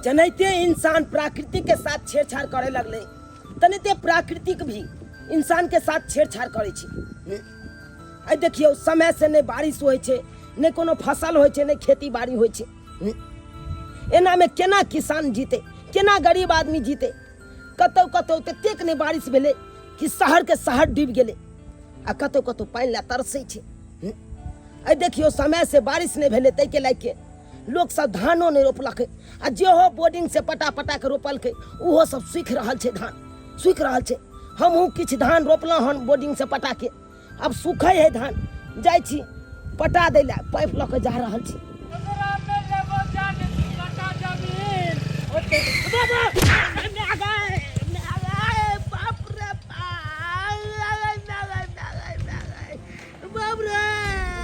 जनाहिते इंसान प्राकृतिक के साथ छेड़छाड़ करे लगलै तेनाहिते प्राकृतिक भी इंसान के साथ छेड़छाड़ करै छै। आइ देखियौ समय से नहि बारिश होइ छै, नहि कोनो फसल होइ छै, नहि खेती बाड़ी होइ छै। एनामे केना किसान जीतै, केना गरीब आदमी जीतै? कतौ कतौ ततेक नहि बारिश भेलै कि शहरके शहर डूबि गेलै आ कतौ कतौ पानि लए तरसै छै। आइ देखियौ समय से बारिश नहि भेलै, ताहिके लए के लोक सब धानो नहि रोपलकै आ जेहो बोर्डिंग से पटा पटा के रोपलकै ओहो सब सूखि रहल छै, धान सूखि रहल छै। हमहूँ किछु धान रोपलहुँ हन बोर्डिंग से पटा के, आब सूखै है धान, जाइ छी पटा दै लए, पाइप लऽ के जा रहल छी।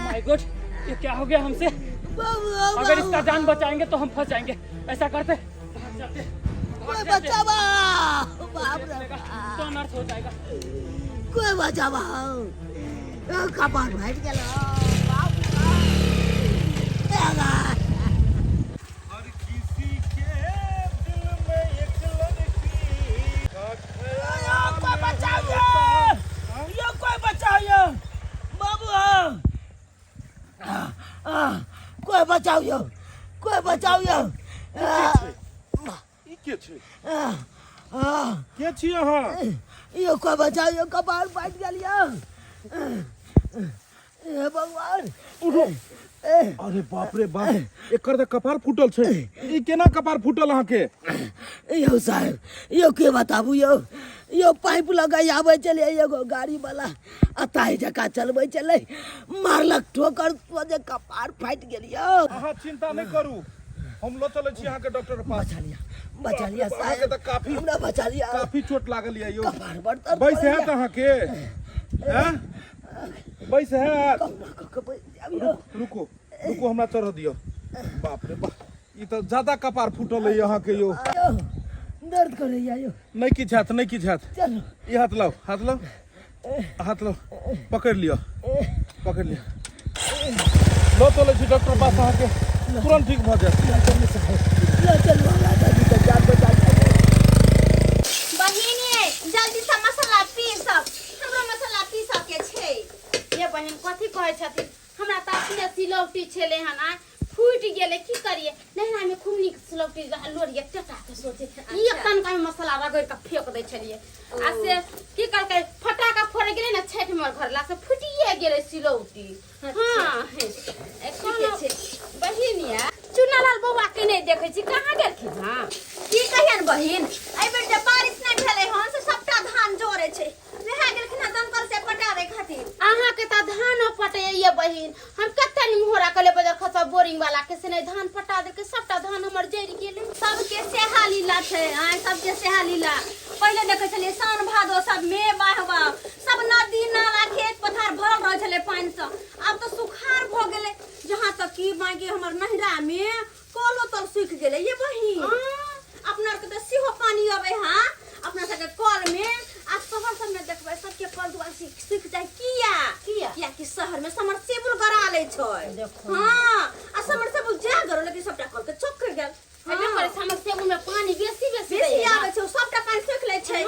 My God, ये क्या हो गया हमसे? अगर इसका जान बचाएंगे तो हम फंस जाएंगे। ऐसा करते भाग जाते, कोई भाग जाते। बचावा, बाप रे, तो अनर्थ हो जाएगा। कोई बचावा, कपार फाटि गेल, बाप रे। हर किसी के दिल में एक लड़की का ख्याल कोई बचाओ होता। यो, कोई बचाओ यो बाबू, कोई बचाओ यो, कोई बचाओ यो। ई के छै? के छी अहाँ यो? कोई बचाओ यो, कपार फाटि गेल यो, हे भगवान। अरे बाप रे बाप, एकर तऽ कपार फूटल छै। ई केना कपार फूटल अहाँके? यौ साहेब, यौ के बताबू यौ, यौ पाइप लगाई आबै छलै एगो गाड़ी वाला, आ ताहि जकाँ चलबै छलै, मारलक ठोकर जे कपार फाटि गेल यौ। अहाँ चिंता नहि करू, हम लऽ चलै छी अहाँके डॉक्टर के पास। बचा लिया, बचा लिया। बाप रे, अहाँके साहेब, तऽ काफी हमरा बचा लिया। काफी चोट लागल यऽ यौ। कपार बड़ दर्द बैस करैया। हैत अहाँके? हैं, बैस हैत? कहुना कऽ के बैस जायब यौ। रुको रुको, हमरा चढ़ दियौ। बाप रे बाप, ई तऽ ज्यादा कपार फूटल अइ अहाँके यौ। यौ दर्द करैया यौ। नहि किछु हैत, नहि किछु हैत। चलू। ई हाथ लाउ, हाथ लाउ, हाथ लाउ, पकड़ि लिअ, पकड़ि लिअ। लऽ चलै छी डॉक्टर पास, अहाँके तुरंत ठीक भऽ जायत। लऽ चलू साहेब, लऽ चलू, हमरा दादी के जान बचा लिअ। बहिन ये, जल्दी से मसाला पीसब, हमरो मसाला पीसऽ के छै। ये बहिन, कथी कहै छथिन? हमरा तऽ अपने सिलौटी छलै हन, आइ फूटि गेलै, की करियै? नैहरा में खूब नीक सिलौटी रहै, लोरिया टेटा के सोचे ई एक तनका में मसाला रगड़ि के फेंक दै छलियै आ से की कहलकै, फटाका फोड़े गेलै ने छठि में घर ला से फूटिए गेलै सिलौटी। हाँ ए, ठीके छै। बहिन या, चुनालाल बौआ के नहि देखै छी, कहाँ गेलखिन? हँ, की कहियन बहिन, एहि बेर जे बारिश नहि भेलै हन से सबटा धान जरे छै। वएह गेलखिन हँ दमकल से पटाबै खातिर। अहाँके तऽ धानो पटैया बहिन, हम कते नि मोहरा कले बजर खसा बोरिंग वाला के से नहीं धान पटा देलकै, सबटा धान हमर जरि गेलै। सबके सेहा लीला छै आय, सबके सेहा लीला। पहिले देखै छलियै साउन भादो सब मे बाहबा सब नदी नाला खेत पथार भरल रहै छलै पानि सँ, आब तऽ सुखार भऽ गेलै। जहाँ तक कि बाकी हमर नहिरा मे कलो तल सूखि गेलै ये बहिन। अपना आरके तऽ सेहो पानि अबै हा अपना सबके कल मे, आ शहर सबमे देखबै सबके कल दुआर सूखि जाइ। किया? किया? किया कि शहर मे समरसेबुल गड़ा लै छै। देखो। हाँ, आ समरसेबुल जा गड़ो लेकिन सबटा कल के चौक कर गेल। हेबे करै, समरसेबुल में पानी बेसी बेसी बेसी दैए ने। आबै छै, सबटा पानि सोखि लै छै।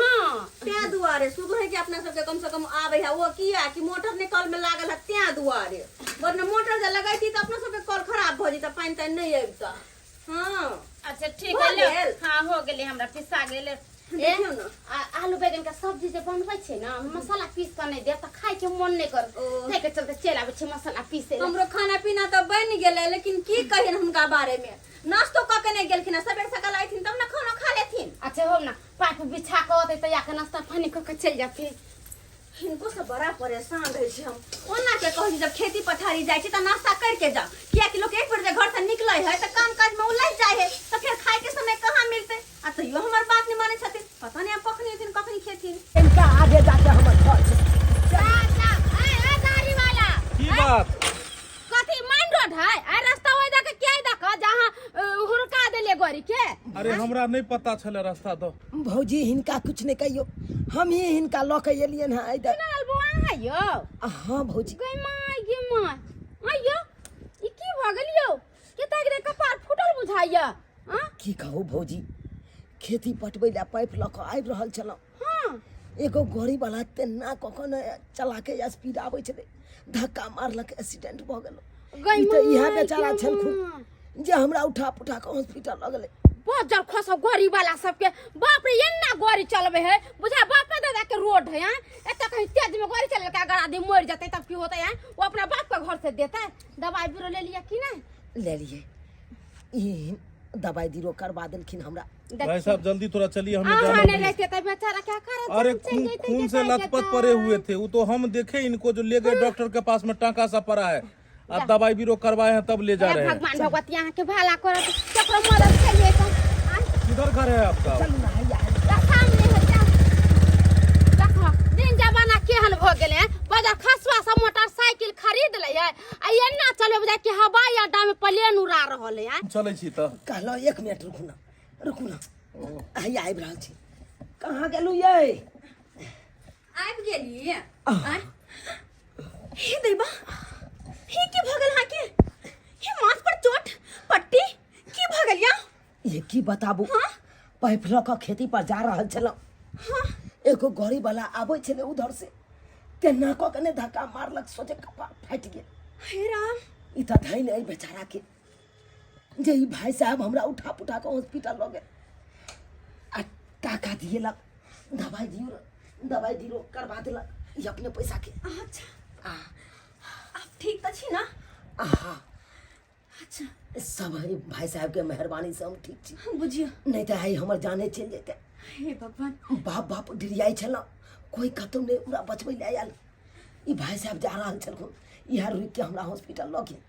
तें दुआरे शुक्र है कि अपना सबके कम से कम आबै है। ओ किया कि मोटर ने कल में लागल है तें दुआरे, वरना मोटर जे लगैती तऽ अपना सबके कल खराब भऽ जेतै, पानि तानि नहि अबितै। हाँ। अच्छा ठीक भऽ है ले। गेल? हाँ, हो गेलै, हमरा पिसा गेलै। ए, देखियौ ने। आलू बैगन के सब्जी जे बनबै छै ने, मसाला पीस कऽ नहि देब तऽ खाय के मन नहि कर, ओ। ताहि के चलते चलि आबै छै मसाला पीसे लए। हमरो खाना पीना तऽ बनि गेलै, लेकिन की कहियन हुनका बारे में, नाश्तो कऽ के नहि गेलखिन। सबेर सकाल अयथिन तब ने खाना खा लेथिन। अच्छा हो ना, पाइप बिछा कऽ अतै तऽ आके नाश्ता पानी कऽ के चलि जाथिन। हिनको से बड़ा परेशान रहै छी हम। ओना के कहै छी, जब खेती पथारी जाइ छी तऽ नाश्ता करके जाउ, कियाकि लोक एक बेर जे घर से निकलै है तऽ काम काज में उलझ जाइ है, तऽ फेर खाय के समय कहाँ मिलतै? आ तैयो हमर बात नहि मानै छथिन। पता नहि आब कखनी एथिन, कखनी खेथिन। इनका आगे जाके हमर घर छै। जा जा, ए ए गाड़ी वाला। की बात? कथी मेन रोड है आ रास्ता ओइ दके के दक जहाँ हुरका देले गोरी के? अरे हमरा नहि पता छलै रास्ता दऽ। भौजी, हिनका कुछ नहि कहियौ, हम ही हिनका लऽ के एलियन हँ एहि दऽ। चुनालाल बौआ अहाँ यौ? हाँ भौजी। गै माय, गे माय, आइयो ई की भऽ गेल यौ? केता रे कपार फूटल बुझाइया। हाँ? की कहू भौजी, खेती पटबै लए पाइप लऽ कऽ आबि रहल छलहुँ। हाँ। एगो गाड़ी वाला तेना कऽ कऽ ने चला के स्पीड आबै छलै, धक्का मारलक, एक्सीडेंट भऽ गेल। गई ई तऽ इएह माय बेचारा गे छलखुन माँ। जे हमरा उठा पुठा कऽ हॉस्पिटल लऽ गेलै। बजर खसब गाड़ी वाला सबके, बाप रे, एना गाड़ी चलबे है बुझा बापे दादा के रोड है। हाँ, एतऽ कहीं तेज में गाड़ी चलेलकै अगर आदमी मर जेतै तब की होतै? हाँ, वो अपना बाप के घर से देतै। दवाई बीरो ले लिया कि नहीं? ले लिए, ई दवाई बीरो करवा देलखिन हमरा। भाई साहब जल्दी थोड़ा चलिए, हमें अहाँ जाना नहीं है। रहते तो बेचारा क्या करे? अरे चल खून जैते खून से जैते लथपथ जैते। पड़े हुए थे वो तो, हम देखे इनको जो ले गए डॉक्टर के पास में, टांका सा पड़ा है आ दवाई बीरो करवाए हैं तब ले जा हे रहे हैं। भगवान भगवती अहाँ के भला करत, केकरो मदद करिए तो। किधर घर है आपका? चलू ना, हैया है। सामने है, जाओ। देखो दिन जमाना केहन भऽ गेलै हैं। बजार खसुआ सब मोटरसाइकिल खरीद लै है आ एना चलबै बुझाय कि हवाई अड्डा में प्लेन उड़ा रहल है। चलै छी तऽ। कहलहुँ एक मिनट रुकू ना, रुकू ना, हैया आबि रहल छी। कहाँ गेलहुँ यै? आबि गेली। आँय? हे दैबा, हे की भऽ गेल अहाँके? हे माथ पर चोट, पट्टी, की भऽ गेल या? ये की बताबू, हाँ? पाइप लऽ कऽ खेती पर जा रहल छलहुँ। हाँ। एगो गाड़ी वाला आबै छलै उधर से, तेना कऽ के ने धक्का मारलक, सोचे कपार फाटि गेल। हे राम। ई तऽ धैन अइ बेचारा के जे ई भाई साहब हमरा उठा पुठा कऽ हॉस्पिटल लऽ गेल आ टाका दिएलक, दवाई दियो, दवाई दियो करवा देलक ई अपने पैसा के। अच्छा। आ आप ठीक तऽ छी ना? आहा। अच्छा। सब है भाई साहब के मेहरबानी से हम ठीक छी। बुझियो। नहीं तऽ आइ हमर जाने चलि जेतै। हे भगवान। बाप बाप डिरियाइ छलहुँ, कोई कतौ नहि हमरा बचबै लए आयल। ई भाई साहब जा रहल छलखुन, इएह रुकि के हमरा हॉस्पिटल लऽ गेल।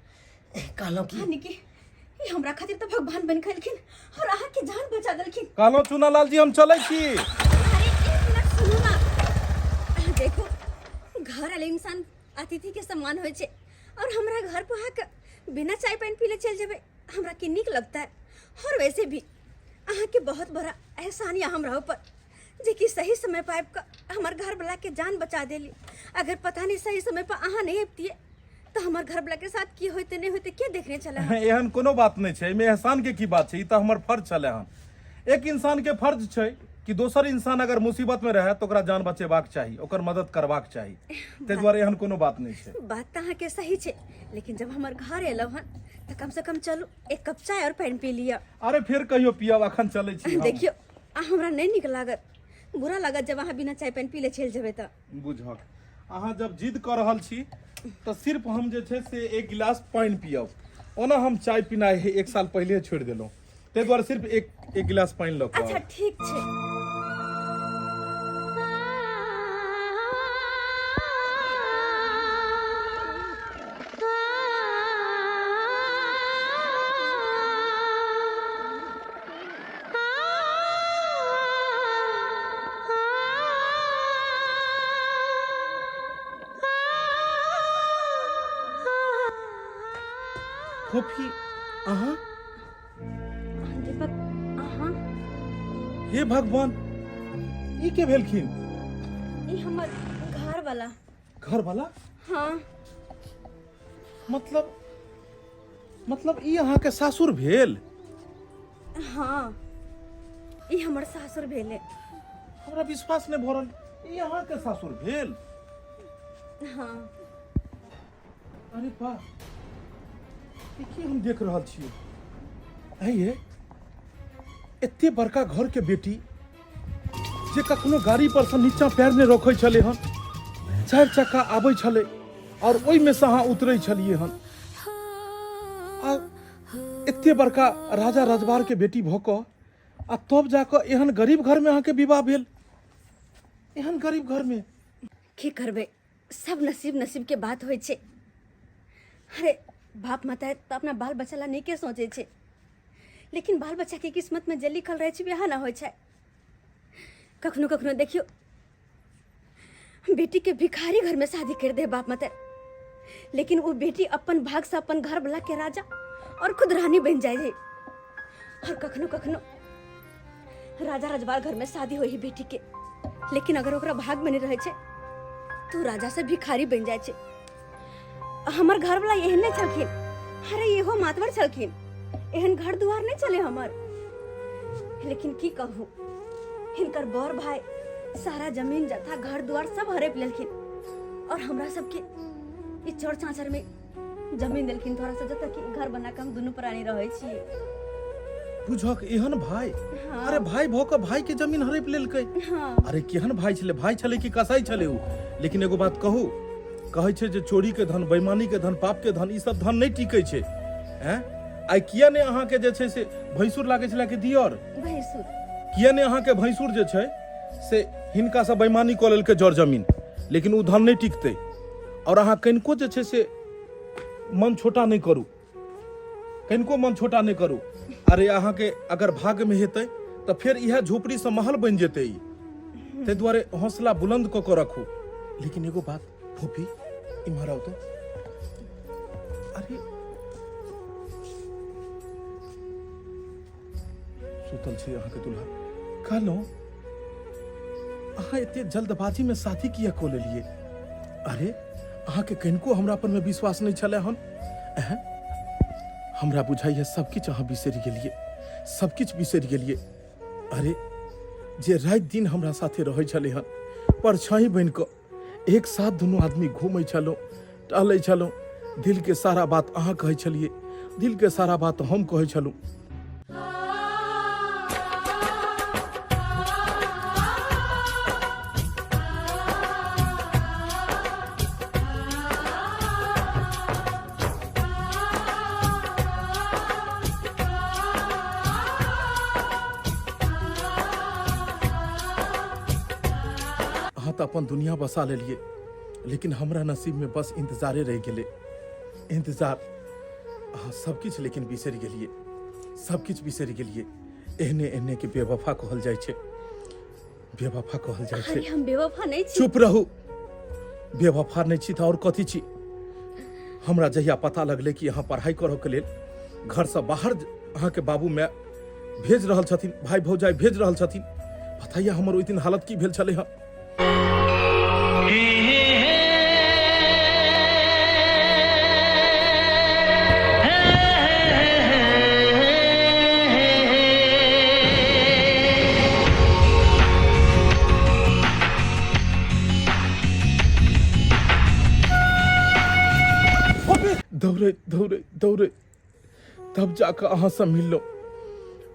कहलहुँ कि यानी कि ई हमरा खातिर तऽ भगवान बनि गेलखिन और अहाँ के जान बचा देलखिन। कहलहुँ चुनालाल जी हम चलै छी। अरे एक मिनट सुनू ना, देखो घर वाले इंसान अतिथि के सम्मान होइ छै और हमरा घर पर अहाँ के बिना चाय पानि पीले चलि जेबै, हमरा की नीक लगता है। और वैसे भी अहाँ के बहुत बड़ा एहसान यऽ हमरा ऊपर जे कि सही समय पर आबि कऽ हमर घर वाला के जान बचा देली। अगर पता नहीं सही समय पर अहाँ नहीं अबितियै तऽ हमर घर वाला के साथ की होइते नहीं होइते के देखने छलै। एहन कोनो बात नहि छै, एहिमे एहसान के की बात छै? ई तऽ हमर फर्ज छलै हन। एक इंसान के फर्ज छै कि दोसर इंसान अगर मुसीबत में रहे तऽ ओकरा जान बचेबाक चाही, ओकर मदद करबाक चाही। ताहि दुआरे एहन कोनो बात नहि छै। बात तऽ अहाँके सही छै, लेकिन जब हमर घर एलहुँ हन तऽ कम से कम चलू एक कप चाय और पानि पी लिअ। अरे फेर कहियो पियब, अखन चलै छी हम। देखियौ आ हमरा नहि नीक लागत, बुरा लागत जब अहाँ बिना चाय पानि पीले चलि जेबै तऽ। बुझक अहाँ जब जिद कऽ रहल छी तऽ सिर्फ हम जे छै से एक गिलास पानि पियब। ओना हम चाय पिनाइ एक साल पहिले छोड़ि देलहुँ, ताहि दुआरे सिर्फ एक एक गिलास पानि लऽ कऽ। अच्छा ठीक छै। फोफी अहाँ? दीपक अहाँ? हे भगवान, ई के भेलखिन? ई हमर घर वाला। घर वाला? हाँ। मतलब मतलब ई अहाँके सासुर भेल? हाँ, ई हमर सासुर भेले। हमरा विश्वास नहि भऽ रहल, ई अहाँके सासुर भेल? हाँ। अरे बा, ई की हम देख रहल छियै? ये एते बड़का घर के बेटी जे कखनो गाड़ी पर से नीचा पैर नहि रखै छलै हन, चारि चक्का आबै छलै और ओहिमे से अहाँ उतरै छलियै हन, आ एते बड़का राजा रजवार के बेटी भऽ कऽ आ तब जाकऽ एहन गरीब घरमे अहाँके विवाह भेल, एहन गरीब घरमे। की करबै, सब नसीब नसीब के बात होइ छै। अरे बाप माता तऽ अपना बाल बच्चा ला नीके सोचै छै, लेकिन बाल बच्चा के किस्मत में जे लिखल रहै छै वएह ना होइ छै। कखनो कखनो देखियौ बेटी के भिखारी घर में शादी कर दे बाप माता, लेकिन वो बेटी अपन भाग से अपन घर वाला के राजा और खुद रानी बन जाए है। और कखनो कखनो राजा रजवार घर में शादी होई बेटी के, लेकिन अगर ओकरा भाग में नहीं रहे छै तो राजा से भिखारी बन जाए छै। हमर घर वाला एहन नहीं छलखिन, अरे इहो मातवर छलखिन, एहन घर दुआर नहीं चले हमर। लेकिन की कहू, हिनकर बड़ भाई सारा जमीन जथा घर द्वार सब हड़प लेलखिन और हमरा सबके ई चौर चाँचर में जमीन देलखिन थोड़ा सा, जतऽ कि घर बना के हम दुनू प्राणी रहै छियै। बुझक एहन भाई। हाँ। अरे भाई भऽ कऽ भाई के जमीन हड़प लेलकै। हाँ। अरे केहन भाई छलै, भाई छलै कि कसाई छलै उ? लेकिन एगो बात कहू, कहै छै जे चोरी के धन, बेईमानी के धन, पाप के धन, ई सब धन नहि टिकै छै। हैं, आइ किया ने अहाँके जे छै से भैंसुर लागै छलै कि दियर? भैंसुर। किया ने अहाँके भैंसुर जे छै से हिनका से बेईमानी कऽ लेलकै जर जमीन, लेकिन ओ धन नहि टिकतै। और अहाँ कनिको जे छै से मन छोटा नहि करू, कनिको मन छोटा नहि करू। अरे अहाँके अगर भाग्यमे हेतै तऽ फेर इएह झोपड़ीसँ महल बनि जेतै ई। ताहि दुआरे हौसला बुलंद कऽ कऽ रखू। लेकिन एगो बात फोफी, इम्हर आउ तऽ। अरे सुतल छी अहाँके दुल्हा। कहलहुँ अहाँ एते जल्दबाजीमे शादी किया कऽ लेलियै? अरे अहाँके कनिको हमरा पर में विश्वास नहि छलै हन? एहन हमरा बुझाइए सब किछु अहाँ बिसरि गेलियै, सब किछु बिसरि गेलियै। अरे जे राति दिन हमरा साथे रहै छलै हन, परछाई बनि कऽ एक साथ दुनू आदमी घूमै छलहुँ, टहलै छलहुँ, दिलके सारा बात अहाँ कहै छलियै, दिलके सारा बात हम कहै छलहुँ। अहाँ तऽ अपन दुनिया बसा लेलियै, लेकिन हमरा नसीबमे बस इंतजारे रहि गेलै, इंतजार। अहाँ सब किछु लेकिन बिसरि गेलियै, सब किछु बिसरि गेलियै। एहने एहने के बेवफा कहल जाइ छै, बेवफा कहल जाइ छै। अरे हम बेवफा नहि छी। चुप रहू, बेवफा नहि छी तऽ आओर कथी छी? हमरा जहिया पता लगलै कि अहाँ पढ़ाइ करऽके लेल घरसँ बाहर अहाँके बाबू माय भेज रहल छथिन, भाय भौजाइ भेज रहल छथिन, पता यऽ हमर ओहि दिन हालत की भेल छलै हँ? दौड़े दौड़े दौड़े तब जाकऽ अहाँसँ मिललहुँ।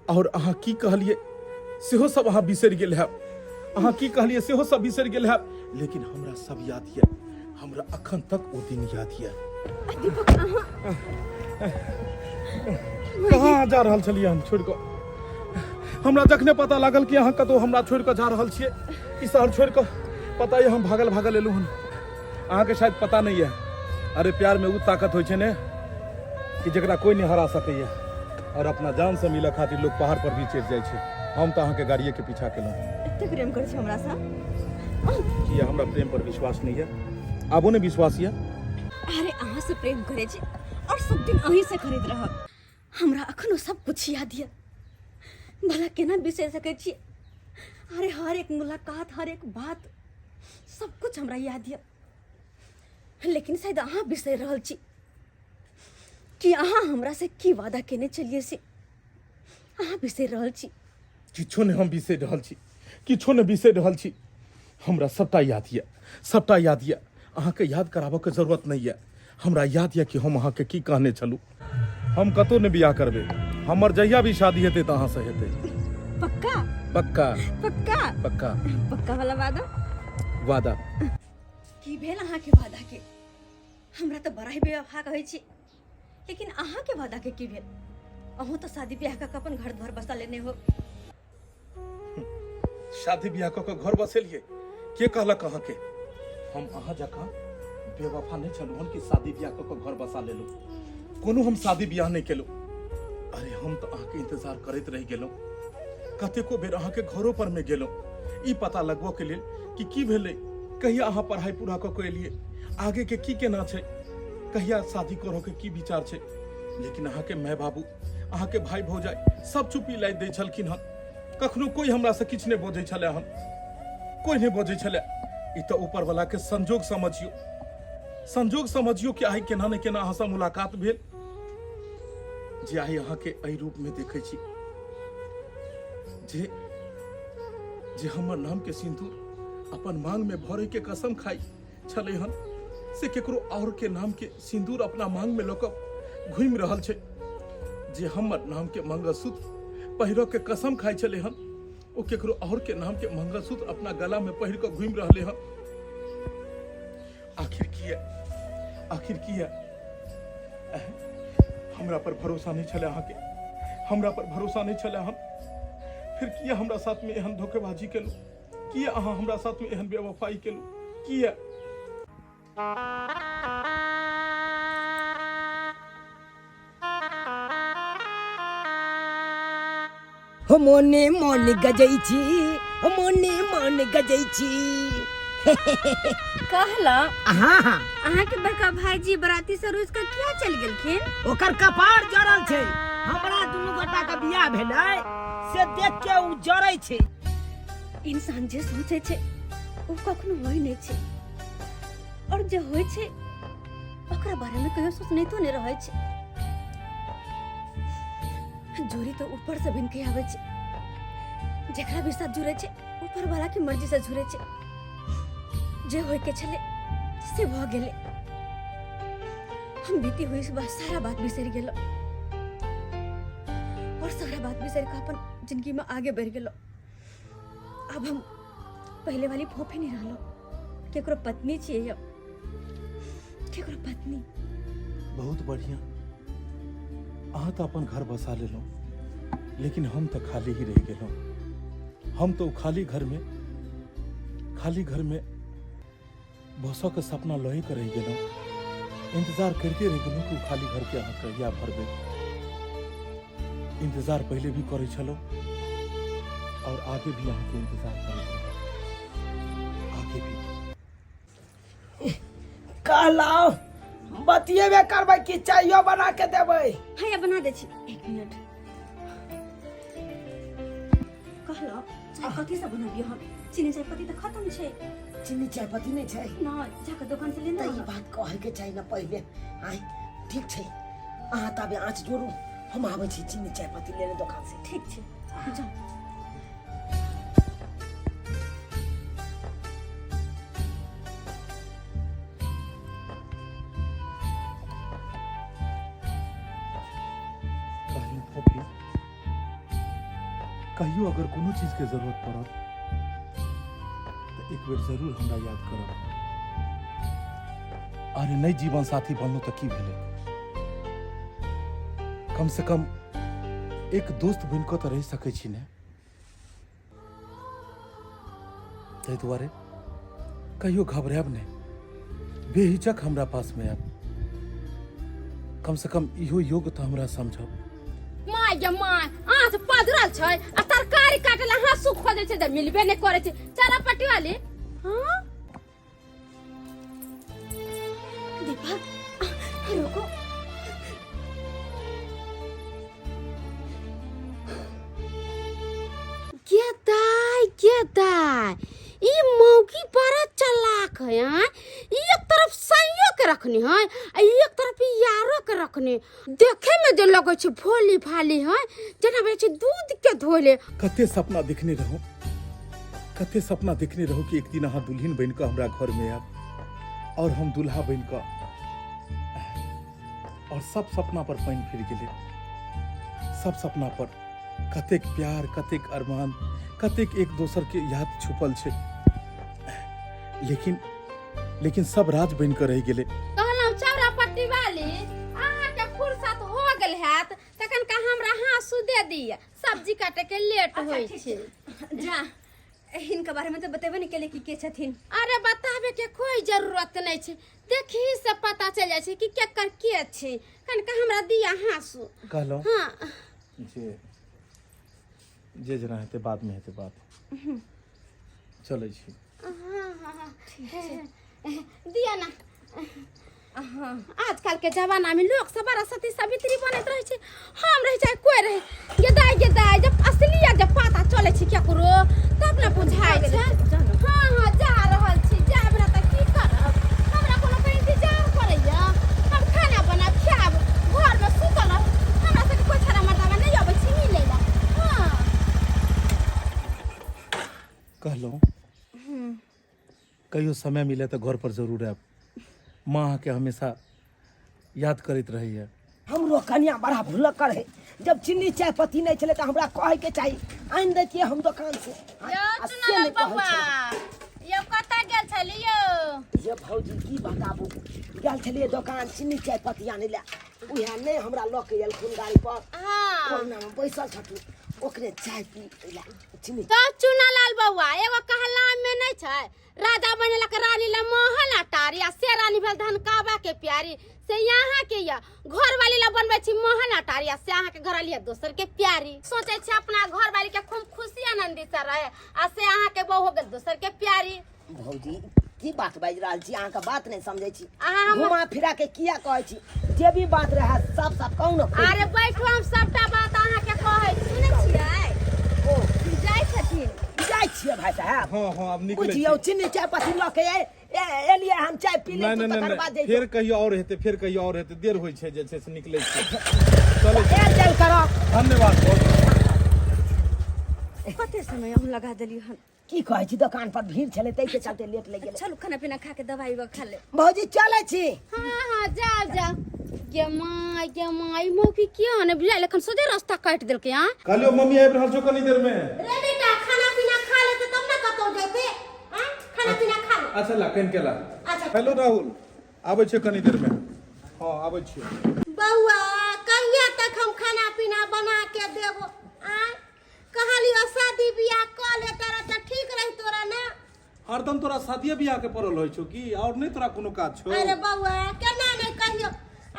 और अहाँ की कहलियै सेहो सब अहाँ बिसरि गेल हैब, अहाँ की कहलियै सेहो सब बिसरि गेल हैब, लेकिन हमरा सब याद यऽ, हमरा अखन तक ओ दिन याद यऽ। दीपक अहाँ कहाँ जा रहल छलियै हम छोड़ि कऽ? हमरा जखने पता लागल कि अहाँ कतहु हमरा छोड़ि कऽ जा रहल छियै, ई शहर छोड़ि कऽ, पता यऽ हम भागल भागल एलहुँ हन। अहाँके शायद पता नहि यऽ, अरे प्यार में उ ताकत होइ छै ने कि जकरा कोई नहीं हरा सकैया, और अपना जान से मिलऽ खातिर लोग पहाड़ पर भी चढ़ि जाइ छै। हम तऽ अहाँके गाड़िए के पीछा केलहुँ। एते प्रेम करै छी हमरा सँ? किया हमरा प्रेम पर विश्वास नहीं है? आबो नहीं विश्वास यऽ? अरे अहाँ से प्रेम करै छी और सब दिन अहीं से करैत रहब। हमरा अखनो सब कुछ याद यऽ, भला केना बिसरि सकै छी? अरे हर एक मुलाकात, हर एक बात, सब कुछ हमरा याद यऽ, लेकिन शायद अहाँ बिसरि रहल छी कि अहाँ हमरा से की वादा केने छलियै, से अहाँ बिसरि रहल छी। किछो नहि हम बिसरि रहल छी, किछो नहि बिसरि रहल छी। हमरा सबटा याद यऽ, सबटा याद यऽ। अहाँके याद कराबऽके जरूरत नहि यऽ। हमरा याद यऽ कि हम अहाँके की कहने छलहुँ। हम कतहु नहि बियाह करबै, हमर जहिया भी शादी हेतै तऽ अहाँसँ हेतै। पक्का? पक्का। पक्का? पक्का। पक्का वाला वादा? वादा। की भेल अहाँके वादा के? हमरा तऽ बड़ा ही बेवफा कहै छी, लेकिन अहाँके वादा के की भेल? अहूँ तऽ शादी ब्याह कऽ के अपन घर द्वार बसा लेने हो। शादी ब्याह कऽ के घर बसेलियै? के कहलक अहाँके? हम अहाँ जकाँ बेवफा नहि छलहुँ हन कि शादी ब्याह कऽ के घर बसा लेलहुँ। कोनो हम शादी ब्याह नहि केलहुँ। अरे हम तऽ अहाँके इंतजार करैत रहि गेलहुँ, कतेको बेर अहाँके घरो पर मे गेलहुँ ई पता लगबऽ के लेल कि की भेलै, कहिया अहाँ पढ़ाइ पूरा कऽ के एलियै, आगे के की केना छै, कहिया शादी करऽ के की विचार छै। लेकिन अहाँके माय बाबू, अहाँके भाई भौजाइ सब चुपी लादि दै छलखिन हन। कखनो कोई हमरा से किछु नहि बजै छलै हन, कोई नहि बजै छलै। ई तऽ ऊपर वाला के संजोग समझियो, संजोग समझियो कि आइ केना ने केना अहाँसँ मुलाकात भेल, जे आइ अहाँके एहि रूप में देखै छी। जे जे हमर नाम के सिंदूर अपन मांग में भरे के कसम खाई छलै हन से केकरो और के नाम के सिंदूर अपना मांग में लऽ कऽ घूमि रहल छै। जे हमर नाम के मंगलसूत्र पहिरऽ के कसम खाइ छलै हन ओ केकरो और के नाम के मंगलसूत्र अपना गला में पहिर कऽ घूमि रहलै हन। आखिर किया, आखिर किया हमरा पर भरोसा नहीं छलै अहाँके, हमरा पर भरोसा नहीं छलै हम, फिर किया हमरा साथ में एहन धोखेबाजी केलहुँ, किया अहाँ हमरा साथ में एहन बेवफाई केलहुँ, किया? हो मोने मोन गजै छी, हो मोने मोन गजै छी। कहला हाँ हाँ, अहाँ के बड़का भाईजी बराती से रुस के किया चल गेलखिन? ओकर कपार जरल छै। हमरा दुनू गोटा के बियाह भेलै से देख के उ जरै छै। इंसान जे सोचे छै ओ कखनो होइ नहि छै, और जे होइ छै ओकरा बारे में कहियो सोचनैतो नहि रहै छै। जोड़ी तो ऊपर से बन के आबै छै, जेकरा भी साथ जुड़े छै ऊपर वाला के मर्जी से जुड़े छै। जे होय के छलै से भऽ गेलै। हम बीती हुई बात सारा बात बिसरि गेलहुँ और सारा बात बिसरि कऽ अपन जिंदगी में आगे बढ़ि गेलहुँ। अब हम पहले वाली फोफी नहीं रहलहुँ, केकरो पत्नी छियै हम, केकरो पत्नी। बहुत बढ़िया, अहाँ तऽ अपन घर बसा लेलहुँ, लेकिन हम तऽ खाली ही रहि गेलहुँ। हम तऽ ओ खाली घर में, खाली घर में बसऽ के सपना लए के रहि गेलहुँ। इंतजार करिते रहि गेलहुँ कि ओ खाली घर के अहाँ कहिया भरबै। इंतजार पहले भी करै छलहुँ और आगे भी अहाँके इंतजार करैत रहब, आगे भी। कहलहुँ बतियेबे करबै कि चाइयो बना के देबै? हैया बना दै छी, एक मिनट। कहलहुँ चाय कथी से बनबियो हम? चीनी चाय पत्ती तऽ खत्म छै। चीनी चाय पत्ती नहि छै? नहि, जाके दोकान से लेने तऽ ई आउ। बात कहै के चाही ने पहिले। आँय ठीक छै, अहाँ ताबे आँच जोड़ू, हम आबै छी चीनी चाय पत्ती लेने दोकान से। ठीक छै, जाउ। कहलहुँ फोफी, कहियो अगर कोनो चीज के जरूरत पड़त तऽ एक बेर जरूर हमरा याद करब। अरे नहीं जीवन साथी बनलो तऽ की भेलै, कम से कम एक दोस्त बनि कऽ तऽ रहि सकै छी ने। ताहि दुआरे कहियो घबरायब नहि, बेहिचक हमरा पास में आयब, कम से कम इहो योग तऽ हमरा समझब। माय गे माय, आँच पधरल छै आ तरकारी काटे ला हाँसू खोजै छै तऽ मिलबे नहि करै छै। चला पट्टी वाली। हाँ दीपक रुको, के दाय के दाय, ई मौकी बड़ा चालाक है। हाँ, ई एक तरफ सैयो के रखने है आ एक तरफ ई यारो के रखने। देखे में जे लगै छै भोली भाली है, जेना लगै छै दूध के धोले। कते सपना देखने रहूं, कते सपना देखने रहूं कि एक दिन अहाँ दुल्हन बनि कऽ हमरा घर में आयब और हम दुल्हा बनि कऽ, और सब सपना पर पानि फिर गेलै। सब सपना पर कतेक प्यार, कतेक अरमान, कतेक एक दोसर के याद छुपल छै, लेकिन लेकिन सब राज बनि कऽ रहि गेलै। कहलहुँ चौरा पट्टी वाली, अहाँके फुर्सत हो गेल हैत तखन का हमरा हाँसू दे दिअ, सब्जी काटे के लेट अच्छा, होइ ठीक छै। छै। जा, हिनका बारे में तऽ बतेबे नहि केलियै कि के छथिन। अरे बताबे के कोई जरूरत नहीं छै, देखी से पता चल जाइ छै कि केकर के छै। कनिका हमरा दिया हाँसू। कहलहुँ हाँ जे जे जेना हेतै बाद में हेतै बात। चलै छी। हाँ हाँ दिया ना। आजकल के जमाना में लोग सब बड़ा सती सावित्री बनैत रहे छै, हम रह जाए कोई रहे। गे दाई गे दाई, जब असलियत जब पता चले छै केकरो तब ना बुझाइ छै। हाँ हाँ जा रहल छी, जाब ना तऽ की करब, हमरा कोनो के इंतजार करैया? हम खाना बना खायब, घर में सुतल रहब, हमरा सबके कोई छड़ा मर्दाना नहीं अबै छै मिलै ला। हाँ कहलहुँ कहियो समय मिले तऽ घर पर जरूर आयब माँ अहाँके हमेशा याद करैत रहैए हमरो कनिया बड़ा भुलक्कड़ है जब चीनी चाय पत्ती नहीं छलै तऽ हमरा कहै के चाही आनि दैतियै हम दोकान से यौ आ से चुनलाल नहि कहै बौआ छलै। यौ कतऽ गेल छलियै ये भौजी की बताबू गेल छलियै दोकान चीनी चाय पत्ती आनै लए उएह नहि हमरा लऽ के एलखुन गाड़ी पर हाँ ओहिना मे बैसल छथुन ओकरे चाय पी लए चीनी तो चुनालाल बौआ एगो कहला में नहीं छै राजा बनेलक रानी ला महल अटारी आ से रानी भेल धनकाबा के प्यारी से यहाँ के या घर वाली ला बनबै छी महल अटारी आ से अहाँ के घर वाली दोसर के प्यारी सोचे छी अपना घर वाली के खूब खुशी आनंदी से रहे आ से अहाँ के बहू हो गेल दोसर के प्यारी भौजी की बात बाजि रहल छी अहाँके बात नहि समझै छी अहाँ हम घुमा फिरा के किया कहै छी जे भी बात रहै साफ साफ कहू ने खोलि अरे बैठू हम सबटा बात अहाँ के कहै छी सुनै छियै ओ जाइ छथिन जाइ छियै भाइ साहेब हँ हँ आब निकलै बुझियौ छी चीनी चाय पत्ती लऽ के एलियै हम चाय पी नहि ले नहि तकर नहि बाद नहि जइतौ फेर कहियो आओर हेतै फेर कहियो आओर हेतै देर होइ छै जे छै से निकलै छी चलै छी आयल जायल करब धन्यवाद बहुत कते समय हम लगा देलियै हन की कहै छी दोकान पर भीड़ छलै ताहि के चलते लेट लागि गेलै चलू खाना पीना खा के दवाई उवा खा ले भौजी चलै छी हाँ हाँ जाओ जाओ गे माय गे माय ई मौकी किया ने बुझायल एखन सोझे रास्ता काटि देलकै हाँ कहलियो मम्मी आबि रहल छौ कनी देर में रे बेटा खाना पीना खा लेते तब ना कतौ जैते हाँ खाना पीना खा ले अच्छा ला कनि के ला अच्छा हेलो राहुल आबै छियो कनी देर में हँ आबै छियो बौआ कहिया तक हम खाना पीना बना के देबो आय कहलियो शादी बियाह कऽ ले तारा तऽ ठीक रही तोरा ना हरदम तोरा शादिये बियाह के पड़ल होइ छौ की और नहि तोरा कोनो काज छौ अरे बौआ केना नहि कहियो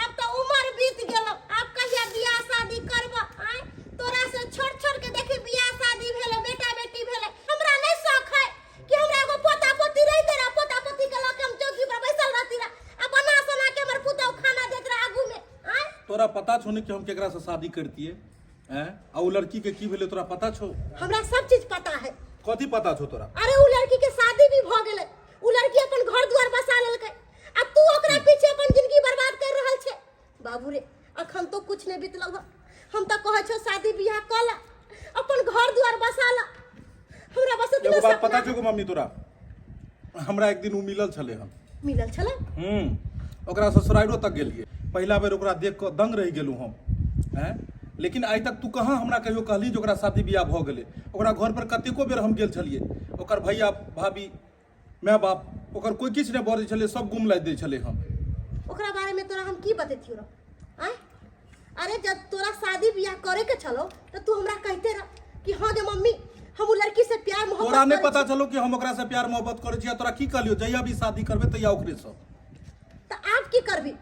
अब तऽ उमर बीत गेलो आब कहिया बियाह शादी करब आय तोरा से छोट छोट के देखी बियाह शादी भेले बेटा बेटी भेले हमरा नहीं शौक है कि हमरा एगो पोता पोती रहिते रह पोता पोती के लऽ के हम चौकी पर बैसल रहती रह आ बना सोना के हमर पुतहु खाना देत रह आगू में आय तोरा पता छौ ने कि हम केकरा से शादी करतिए हैं आ उ लड़की के की भेलै तोरा पता छौ हमरा सब चीज पता है कथी पता छौ तोरा अरे उ लड़की के शादी भी भ गेलै उ लड़की अपन घर द्वार बसा लेलकै आ तू ओकरा पीछे अपन जिंदगी बर्बाद कर रहल छे बाबू रे अखन तो कुछ नहीं बीतलौ हँ। हम तो कहै छौ शादी बियाह कऽ ला अपन घर द्वार बसा ला हमरा बस एगो इतना बात पता सपना छौ मम्मी तोरा हमरा एक दिन उ मिलल छलै हन मिलल छलै ओकरा ससुराइरो तक गेलियै पहिला बेर ओकरा देख कऽ दंग रहि गेलहुँ हम हैं लेकिन आइ तक तू कहाँ हमरा कहियो कहली जे ओकरा शादी बियाह भऽ गेलै ओकरा घर पर कतेको बेर हम गेल छलियै ओकर भैया भाभी माय बाप ओकर कोइ किछु नहि बजै छलै सब गुम लागि दै छलै हम ओकरा बारे में तोरा हम की बतैतियौ रौ आँय अरे जब तोरा शादी बियाह करे के छलो तो तू हमरा कहते रह कि हाँ गे मम्मी हम उ लड़की से प्यार मोहब्बत तोरा नहि करै पता छलो कि हम ओकरा से प्यार मोहब्बत करै छी आ तोरा की कहलियौ जहिया भी शादी करबै तहिया ओकरे से त आब की करबी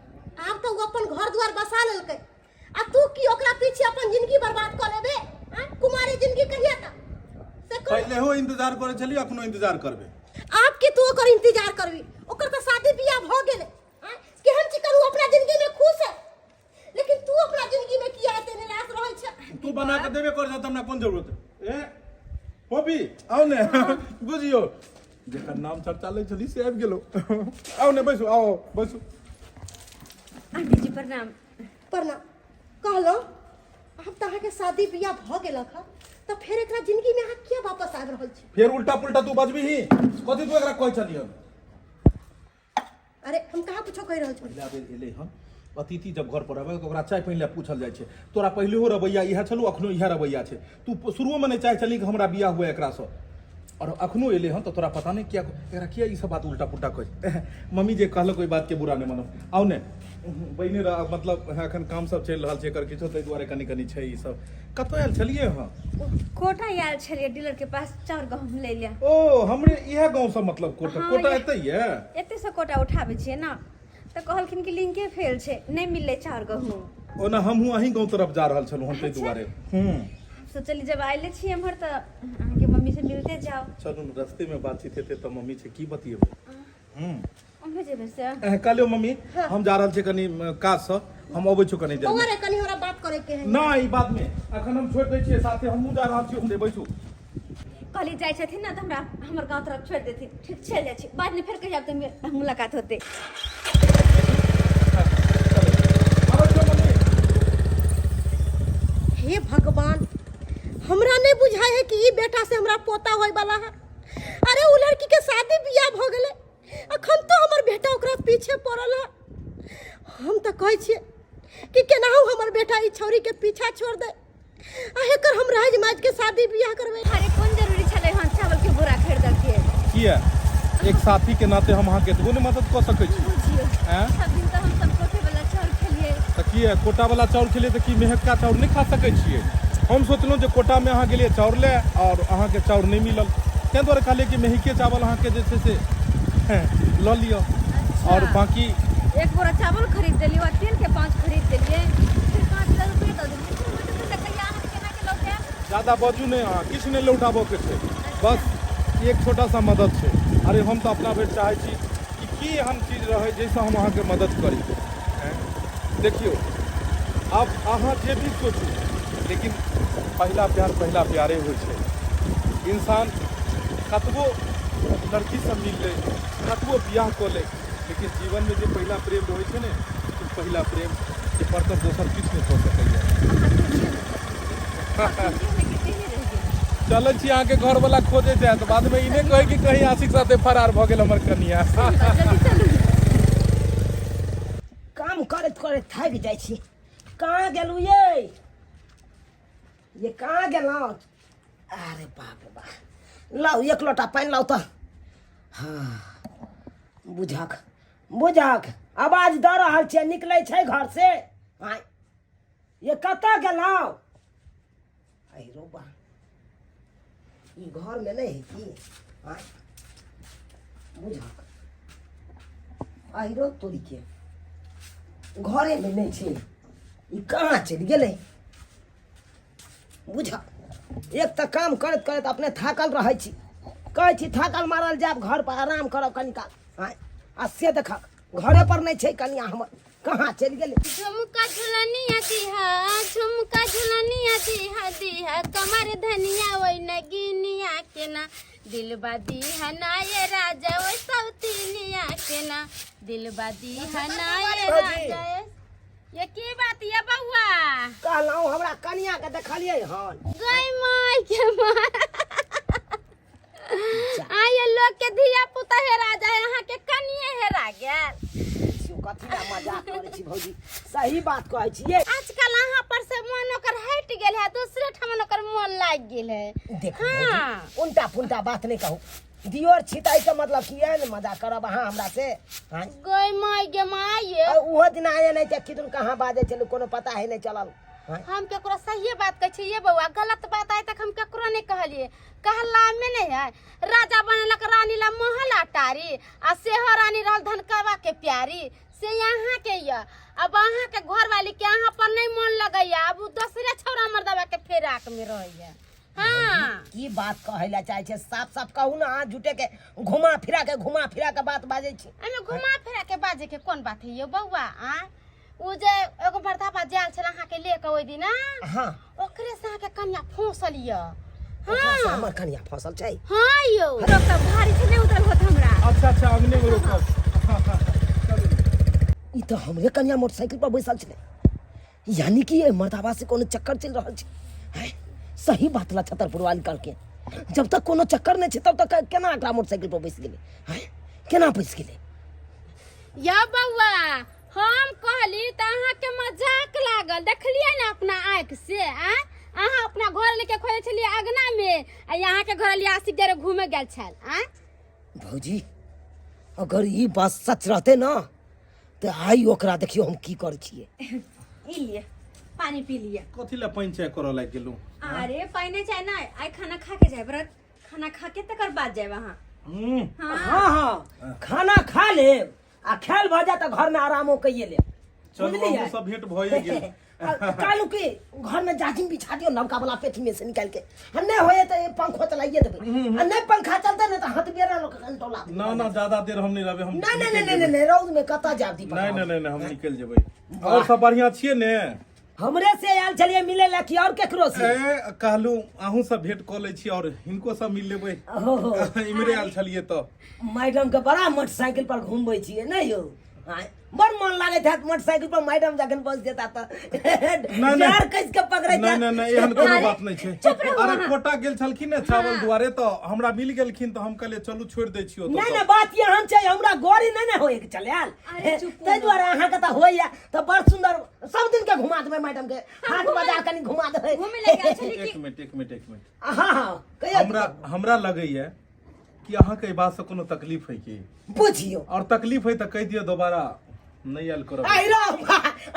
आब तो उ अपन घर द्वार बसा लेलकै आ तू की ओकरा पीछे अपन जिंदगी बर्बाद कऽ लेबे आँय कुमारी जिंदगी कहिया तक से कह पहिले हो इंतजार करै छलियै अखनो इंतजार करबै आब की तू ओकर इंतजार करबी ओकर तऽ शादी बियाह भऽ गेलै आँय केहन चिकन उ अपना जिंदगी में खुश है लेकिन तू अपना जिंदगी में किया एते निराश रहल छै तू बना के देबे कर त हमरा कोन जरूरत है ए पॉपी आओ ने बुझियो जेकर नाम चर्चा लै छली से आबि गेलो आओ ने बैसू आओ बैसू आंटी जी प्रणाम प्रणाम कहलहुँ आब तऽ अहाँके शादी बियाह भऽ गेलक हँ तऽ फेर एकरा जिंदगी में अहाँ किया वापस आबि रहल छी फेर उल्टा पुल्टा तू बजबीही कथी तू एकरा कहै छलियै अरे हम कहाँ कुछो कहि रहल छी पहिला बेर एलै हन अतिथि जब घर पर आबै तऽ ओकरा चाय पानि लए पूछल जाइ छै तोरा पहिलेहो रवैया इएह छलौ अखनो इएह रवैया छै तू शुरुओमे नहि चाहै छलही कि हमरा बियाह हुए एकरासँ आओर अखनो एलै हन तऽ तोरा पता नहि किया एकरा किया ई सब बात उल्टा पुल्टा कहै मम्मी जे कहलक ओहि बातके बुरा नहि मानब आउ ने बहिने रह मतलब एखन काम सब चलि रहल छै एकर किछो ताहि दुआरे कनि कनि छै ई सब कतऽ आयल छलियै अहाँ कोटा आयल छलियै डीलर के पास चाउर गहूम लै ले ओ हमरे इएह गाँव से मतलब कोटा हाँ, कोटा इएह। एतै ये एते से कोटा उठाबै छियै ने तऽ कहलखिन कि लिंके फेल छै नहि मिललै चाउर गहूम ओना हमहूँ अहीं गाँव तरफ जा रहल छलहुँ हन ताहि अच्छा। दुआरे हूँ सोचली जब आयले छी एम्हर तऽ अहाँके मम्मी से मिलते जाउ चलू ने रस्ते में बातचीत हेतै तऽ मम्मी छै की बतियेबै हूँ ओम्हरे जेबै से कहलियौ मम्मी हम जा रहल छी कनि काजसँ हम अबै छी कनि देर बौआ रे कनि हमरा बात करे के है ना ई बात में अखन हम छोड़ि दै छियै साथे हमहूँ जा रहल छी उम्हरे बैसू कहली जाइ छथिन ने तऽ हमरा हमर गाँव तरफ छोड़ि देथिन ठीक चलि जाइ छी बादमे फेर कहिया आब तऽ मुलाकात होतै आबै छियौ मम्मी हे भगवान हमरा नहीं बुझाय है कि ई बेटा से हमरा पोता होय वाला है। अरे उ लड़की के शादी बियाह भऽ गेलै, अखन तो हमर बेटा ओकरा पीछे पड़ल है। हम तऽ कहै छियै कि केनाहु हमर बेटा ई छौरी के पीछा छोड़ दे आ एकर हम राज माज के शादी बियाह करबै। अरे कोन जरूरी छलै हन चावल के बोरा खरीदऽ के? किया एक साथी के नाते हम अहाँके एतबो नहि मदद कऽ सकै छी? बुझियौ आँय? सब दिन तऽ हम सब कोटे वाला चाउर खेलियै। तऽ किया कोटा वाला चाउर खेलियै तऽ की मेहका चाउर नहि खा सकै छियै? हम सोचलहुँ जे कोटामे अहाँ गेलियै चाउर लए आओर अहाँके चाउर नहि मिलल, ताहि दुआरे कहलियै कि मेहिके चावल अहाँके जे छै से लऽ लिअ। आओर बाँकी एक बोरा चावल खरीद देलियै और तेल के पाउच खरीद देलियै, फिर 5000 रुपये दऽ देलियै। फिर मतलब तऽ कहिया अहाँ केना के लौटायब? ज्यादा बाजू नहि, अहाँ किछु नहि लौटाबऽके छै, बस एक छोटा सा मदद छै। अरे हम तऽ अपना भरि चाहै छी कि की एहन चीज रहै जाहिसँ हम अहाँके मदद करी। देखियौ आब अहाँ जे भी सोचू, लेकिन पहिला प्यार पहिला प्यारे होइ छै। इंसान कतबो लड़कीसँ मिल लै, कतबो बियाह कऽ लै, लेकिन जीवनमे जे पहिला प्रेम रहै छै ने, ओ पहिला प्रेम के परतर दोसर किछु नहि कऽ सकैए। चलै छी, अहाँके घरवला खोजैत हैत, बादमे ई नहि कहै कि कहीं आशिक साथे फरार भऽ गेल हमर कनिया। काम करैत करैत थाकि जाइ छी। कहाँ गेलहुँ ये? ये कहाँ गेलहुँ? अरे बाप रे बाप, लाउ एक लोटा पानि लाउ तऽ। हाँ बुझक बुझक आवाज दऽ रहल छियै, निकलै छै घर से। आँय ये कतऽ गेलहुँ? अरे बा, ई घरमे नहि है की? आँय बुझक, आहिरो तोरी के घरेमे नहि छै, ई कहाँ चलि गेलै? बुझ, एक तऽ काम करैत करैत अपने थाकल रहै छी, कहै छी थाकल मारल जायब घर पर आराम करब कनि काल। आँय आ से देखक घरे पर नहि छै कनिया हमर, कहाँ चलि गेलै? झुमका झुलनिया दिहा, झुमका झुलनिया दिहा, दिहा कमर धनिया ओइ नगिनिया के ना, दिलबा दिहा ना ये राजा ओइ सौतिनिया के ना, दिलबा दिहा ना ये राजा ये। ये की बात ये बउआ? कहलहुँ हमरा कनिया के देखलियै हन? गई माय के माय, आ ये लोग के धिया पुता हेरा जाए, अहाँ के कनिए हेरा गेल। देखियौ कथी ला मजाक करै छी भौजी, सही बात कहै छी ये। आजकल अहाँ पर से मन ओकर हटि गेल है, दूसरे ठाम ओकर मन लागि गेल है। देखू हाँ। भौजी, उल्टा पुल्टा बात नहि कहू। दियोर छी तऽ एहिके मतलब कि एहन मजाक करब अहाँ हमरा से? आँय? गई माय गे माय, आ ओहो दिना आया नहि तऽ किदन कहाँ बाजै छलै, कोनो पता है नहि चलल। आँय? हम केकरो सहिए बात कहै छियै बौआ, गलत बात आइ तक हम केकरो नहि कहलियै। कहला में नहीं है राजा बनेलक रानी ला महल अटारी, आ सेहो रानी रहल धनकवा के प्यारी, से यहाँ के ये। अब अहाँ के घर वाली के अहाँ पर नहीं मन लगैया, अब उ दोसरे छौड़ा मर्दवा के फेराक में रहैया। हाँ की बात कहै ला चाहै छै साफ साफ कहू ना, अहाँ झूठे के घुमा फिरा के घुमा फिरा के बात बाजै छी। एहिमे घुमा फिरा के बाजे के कोन बात है यो बौआ? आ उ जे एगो मर्दाबा जायल छल अहाँ के ले के ओहि दिना, हाँ, ओकरे से अहाँ के कनिया फंसल य। ओकरा से हाँ हमर कनिया फंसल छै? हाँ यौ, सब भारी छै, नहि उतरल होत हमरा। अच्छा अच्छा, अंगने में रोकब। ई तऽ हमरे कनिया मोटरसाइकिल पर बैसल छलै, यानी कि एहि मर्दाबा से कोनो चक्कर चलि रहल छै। हैं? सही बात ला छतरपुर वाली कहलकै, जब तक कोनो चक्कर नहि छै तब तक केना एकरा मोटरसाइकिल पर बैस गेलै? हैं, केना बैस गेलै? या बौआ, हम कहली तऽ अहाँके मजाक लागल। देखलियै ने अपना आँखि से? आँय, अहाँ अपना घर लेके खोजै छलियै अगना में, आ अहाँके घर लिए आशिक जरे घूमे गेल छल। आँय भौजी, अगर ई बात सच रहते ना तऽ आइ ओकरा देखियौ हम की करै छियै। ई लिए पानी पी लिए। कथी लए पानि चाय करऽ लागि गेलहुँ? अरे पानि चाय नहि, आइ खाना खा के जाय व्रत, खाना खा के तकर बाद जायब अहाँ। हम्म। हाँ हाँ, खाना खा लेब आ खेल भऽ जायत तऽ घरमे आरामो कइए लेब। चलू, बुझलियै? अहूँ सब भेंट भए गेल। कालू के घर में जाजिम बिछा दियो नवका वाला पेटी में से निकाल के, आ नहीं होए तो पंखो चलाइए देबै, आ नहीं पंखा चलते ने तो हाथ बेरा लोग कंटोला। ना ना, ज्यादा देर हम नहीं रहबै, हम नहीं नहीं निकलि नहीं नहीं जेबै। नहीं, रौद में कतऽ जायब दीपक? नहीं नहीं नहीं नहीं, हम निकलि जेबै। और सब बढ़िया छियै ने? हमरे से आयल छलियै मिले ला कि और केकरो से? ए कहलू अहूँ सब भेंट कऽ लै छी और हिनको सब मिल लेबै। हो हो, इम्हरे आयल छलियै तऽ मैडम के बड़ा मोटरसाइकिल पर घूमबै छियै नहि यौ? आँय, बड़ मन लागैत हैत मोटरसाइकिल पर मैडम जखन बस जेता तऽ नहि। डाँर कसि के पकड़ैत नहि हैत। नहि नहि एहन कोनो अरे, बात नहि छै चुप रहू अरे अहाँ। कोटा गेल छलखिन ने चावल दुआरे तऽ हमरा मिल गेलखिन तऽ हम कहलियै चलू छोड़ि दै छियौ नहि नहि बात एहन छै हमरा गौरी नहि ने होइके छलै आयल अरे चुप ताहि दुआरे अहाँके तऽ होइया तऽ बड़ सुन्दर सब दिन के घुमा देबै मैडम के हाट बाजार कनि घुमा देबै घूमे लए गेल छली एक कि मिनट एक मिनट एक मिनट हँ हँ कहियौ हमरा हमरा लगैया कि अहाँके एहि बातसँ कोनो तकलीफ है की बुझियौ और तकलीफ है तऽ कहि दियौ दोबारा नहि आयल करब आइरो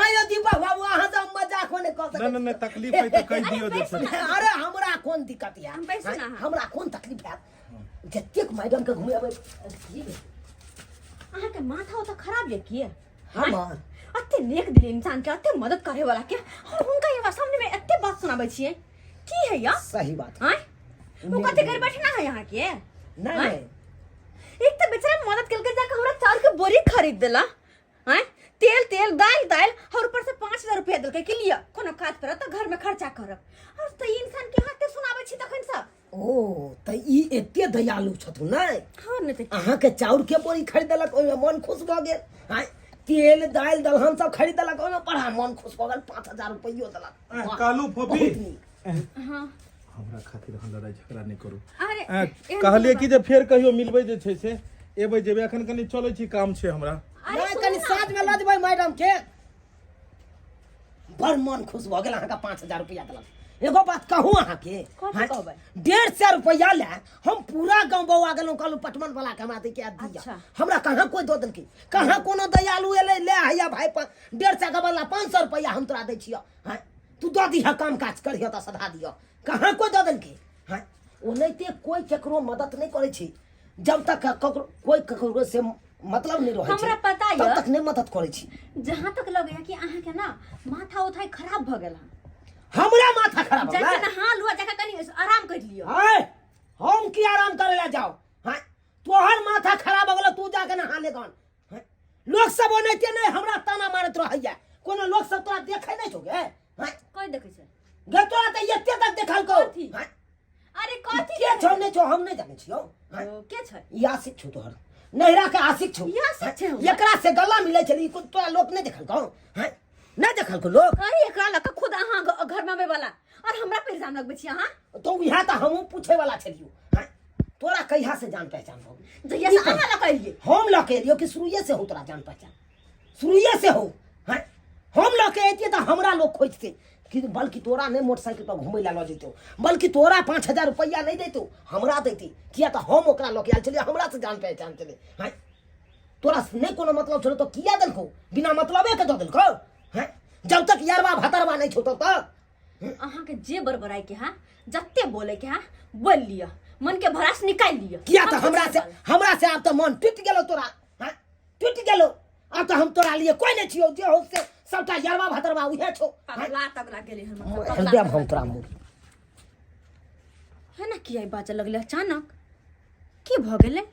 आइरो दीपक बाबू अहाँ से हम मजाक नहि कऽ नहि सकै नहि नहि तकलीफ है तऽ कहि दियौ जे छै छी। अरे हमरा कोन दिक्कत यऽ हम बैसू ना अहाँ। हमरा कोन तकलीफ हैत जतेक मैडम के घुमेबै की भेल? अहाँके माथा ओतऽ खराब ये की हमर अते नेक दिल इंसान के अते मदद करे वाला के और हुनका ये सामने में एते बात सुनाबै छियै की है या सही बात आँय वो कते घर बैठना है यहाँ के नहीं आँय? नहीं एक तो बेचारा मदद केलकै जाके हमरा चाउर के बोरी खरीद देला आँय तेल तेल दाल दाल और ऊपर से 5000 रुपया देलकै कि लिअ कोनो काज पड़त तऽ घर में खर्चा करब और तऽ ई इंसान के हाथे सुनाबै छी तखन सब ओ तऽ ई एते दयालु छथुन नहि हँ नहि तऽ अहाँके चाउर के बोरी खरीद देलक ओहिमे मन खुश भऽ गेल आँय तेल दालि दलहन सब खरीद देलक ओहिमे बड़ा मन खुश भऽ गेल 5000 रुपैयो देलक ऐं, वाह, कालू फोफी। बहुत नीक हाँ हमरा खातिर अहाँ लड़ाइ झगड़ा नहि करू अरे ऐं, एहन कहलियै कोनो कि जे फेर कहियो मिलबै जे छै से एबै जेबै एखन कनि चलै छी काम छै हमरा अरे नहि सुनू कनि ना। साँझमे लऽ जेबै मैडम के बड़ मन खुश भऽ गेल अहाँके 5000 रुपैआ देलक एगो बात कहू अहाँके कथी हाँ, कहबै? 150 रुपैआ ले हम पूरा गाँव बौआ गेलहुँ कहलहुँ पटवन वाला के हमरा दैके दिअ अच्छा। हमरा कहाँ कोइ दऽ देलकै कहाँ कोनो दयालु एलै ले हैया भाई 150 के बदला 500 रुपैआ हम तोरा दै छियह हाँ तू दऽ दिहऽ काम काज करिहऽ तऽ सधा दिहऽ कहाँ कोइ दऽ देलकै हाँ ओनाहिते कोइ केकरो मदद नहि करै छै जब तक ककरो कोइ ककरो से मतलब नहि रहै छै हमरा पता तब यऽ। तक नहि मदद करै छी जहाँ तक लगैया कि अहाँके ना माथा उथाई खराब भऽ गेल हन हमरा माथा खराब भऽ जाके गेलै? नहा लुआ जाके कनि आराम कर लिअ आय हम की आराम करे ला जाओ हाँ तोहर माथा खराब हो गेलो तू जाके नहा ले गन हाँ? लोक सब ओनाहिते नहि हमरा ताना मारैत रहैया कोनो लोक सब तोरा देखै नहि छौ गे हाँ? कोई देखै छै गे तोरा तऽ एते तक देखलकौ कथी? हाँ? अरे कथी के छौ नहि छौ हम नहि जानै छियौ हाँ? ओ, के छै ई आशिक छौ तोहर नैहरा के आशिक छौ ई आशिक छै हमरा? एकरा से गला मिलै छलै ई कोन तोरा लोक नहि देखलकौ हाँ? नहि देखलकौ लोक अरे एकरा लऽ कऽ खुद अहाँ घर में आबै वाला और हमरा पर इल्जाम लगबै छी अहाँ तो इएह तऽ हमहूँ पूछे वाला छलियौ हाँ? तोरा कहिया से जान पहचान हो जहिया से अहाँ लऽ कऽ एलियै हम लऽ के एलियौ कि शुरुए से हो तोरा जान पहचान शुरुए से हो हैं हम लऽ के अयतियै तऽ हमरा लोग खोजतै कि बल्कि तोरा नहि मोटरसाइकिल पर घुमै लए लऽ जैतौ बल्कि तोरा 5000 रुपैआ नहि दैतौ हमरा दैती किया तऽ हम ओकरा लऽ के आयल छलियै हमरा से जान पहचान छलै हैं तोरा से नहि कोनो मतलब छलौ तऽ किया देलकौ बिना मतलबे के दऽ देलकौ हैं जब तक यारबा भतरबा नहि छौ तब तक अहाँके जे बड़बड़ाइ के है जते बोले के है बोल लिअ मन के भड़ास निकालि लिअ किया तऽ हम हमरा से हमरा से आब तऽ मन टूटि गेलौ तोरा हैं टूटि गेलौ आब तऽ हम तोरा लिए कोई नहि छियौ जे हो से सबटा यरवा भतरवा उहे छौ पगला तगला गेलै हमर पगला हृदय हम तोरा मुँह है ना किया बाजऽ लगलै अचानक की भऽ गेलै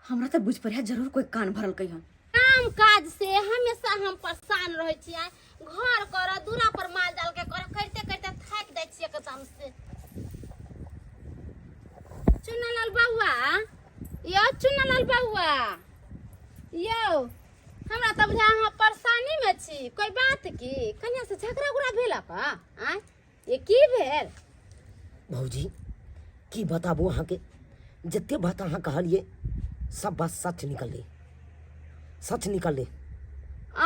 हमरा तऽ बुझि पड़ै जरूर कोई कान भरलकै हन काम काज से हमेशा हम परेशान रहै छियै घर कर दूरा पर माल जाल के कर करिते करिते थाकि जाइ छियै एकदम से चुनालाल बौआ यौ चुनालाल बौआ यौ हमरा तऽ बुझाय अहाँ परेशानी में छी कोई बात की कन्या से झगड़ा उगड़ा भेल का आँय ये की भेल भौजी की बताबू अहाँके जते बात अहाँ कहलियै सब बात सच निकललै सच निकललै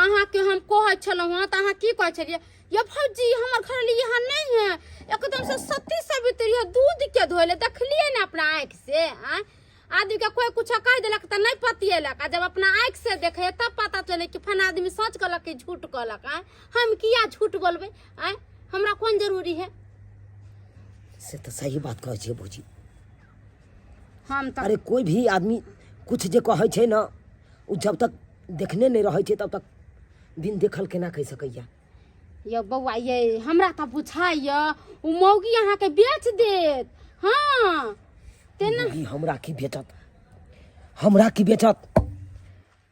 अहाँके हम कहै छलहुँ हँ तऽ अहाँ की कहै छलियै ये भौजी हमर घर यहाँ नहीं है एकदम से सती सवित्री है दूध के धोले देखलिए ने अपना आँखि से आँय आदमी के कोई कुछ कह देलक तऽ नहीं पतियेलक आ जब अपना आँखि से देखे तब पता चले कि फना आदमी सच कहलक कि झूठ कहलक आँय हम किया झूठ बोलबै आँय हमरा कोन जरूरी है से तऽ सही बात कहै छियै भौजी हम तऽ अरे कोई भी आदमी कुछ जे कहै छै ने ओ जब तक देखने नहि रहै छै तब तक बिन देखल केना कहि सकैया यौ बौआ ये हमरा तऽ बुझाइए ओ मौगी अहाँके बेच देत हँ तेना मौगी हमरा की बेचत हमरा की बेचत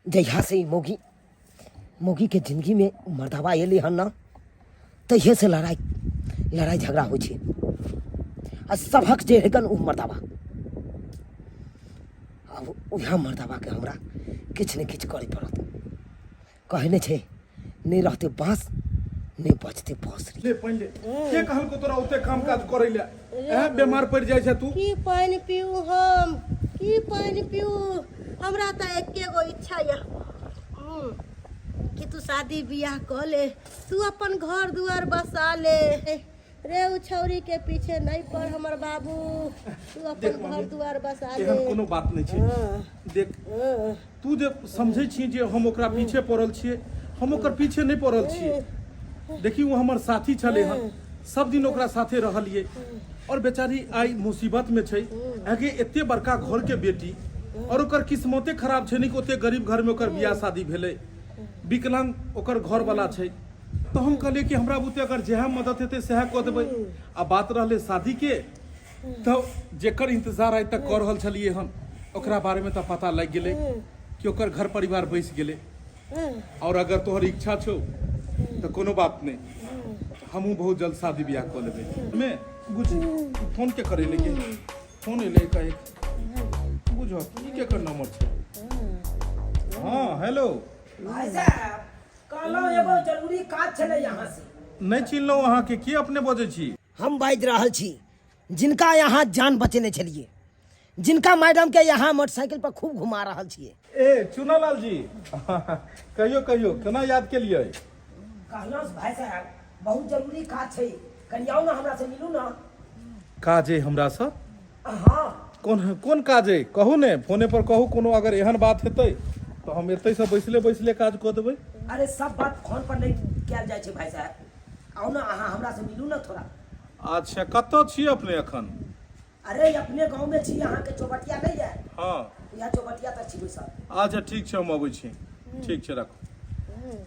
जहिया से ई मौगी मौगी के जिंदगी में मर्दावा एलै हन न तहिये से लड़ाई लड़ाई झगड़ा होइ छै आ सभक जे हेगन ओ मर्दावा आब उएह मर्दाबाके हमरा किछु ने किछु करय पड़त। कहै नहि छै, नहि रहतै बाँस नहि बचतै बाँसुरी। ले पानि ले। के कहलको तोरा ओते काम काज करै ले? ऐं बेमार पड़ि जाइ छै तू। की पानि पीऊ हम, की पानि पीऊ? हमरा तऽ एके गो इच्छा यऽ कि तू शादी बियाह कऽ ले, तू अपन घर दुआर बसा ले। रे उ छौरी के पीछे नहीं पड़ हमर बाबू, तू देख अपन घर मम्मी, दुआर बसा ले। एहन कोनो बात नहि छै। देख तू जे समझै छी जे हम ओकरा पीछे पड़ल छियै, हम ओकर पीछे नहि पड़ल छियै। देखी ओ हमर साथी छलै हन, सब दिन ओकरा साथे रहलियै और बेचारी आइ मुसीबत में छै। आगे एते बड़का घर के बेटी और ओकर किस्मते खराब छै नहि कि ओते गरीब घर में ओकर बियाह शादी भेलै, विकलांग ओकर घर वाला छै। तऽ हम कहलियै कि हमरा बुते अगर जएह मदद हेतै सएह कऽ देबै। आ बात रहलै शादीके, तऽ जेकर इंतजार आइ तक कऽ रहल छलियै हन ओकरा बारेमे तऽ पता लागि गेलै कि ओकर घर परिवार बसि गेलै। और अगर तोहर इच्छा छौ तऽ कोनो बात नहि, हमहूँ बहुत जल्द शादी बियाह कऽ लेबै। मे बुझी फोन के करै लगे, फोन एलै एकाएक, बुझ की केकर नंबर छै। हाँ हेलो भाई साहब, कहलहुँ एगो जरूरी काज छलै यहाँ से। नहि चिन्हलहुँ अहाँके, के अपने बजै छी? हम बाजि रहल छी जिनका यहाँ जान बचेने छलियै, जिनका मैडम के यहाँ मोटरसाइकिल पर खूब घुमा रहल छियै। ए चुनालाल जी, कहियो कहियो केना याद केलियै? कहलहुँ भाई साहब, बहुत जरूरी काज छै, कनि आउ ने हमरा से मिलू ने। काज अइ हमरा से? हाँ। कोन कोन काज अइ कहू ने, फोने पर कहू। कोनो अगर एहन बात हेतै तऽ हम एतै से बैसले बैसले काज कऽ देबै। अरे सब बात फोन पर नहीं कयल जाइ छै भाई साहब, आउ ने अहाँ हमरा से मिलू ने थोड़ा। अच्छा कतऽ छी अपने एखन? अरे अपने गाँव में छी, अहाँ के चौबटिया नहीं है? हाँ। यहाँ चौबटिया तक छी बैसल। अच्छा ठीक छै, हम अबै छी। ठीक छै राखू।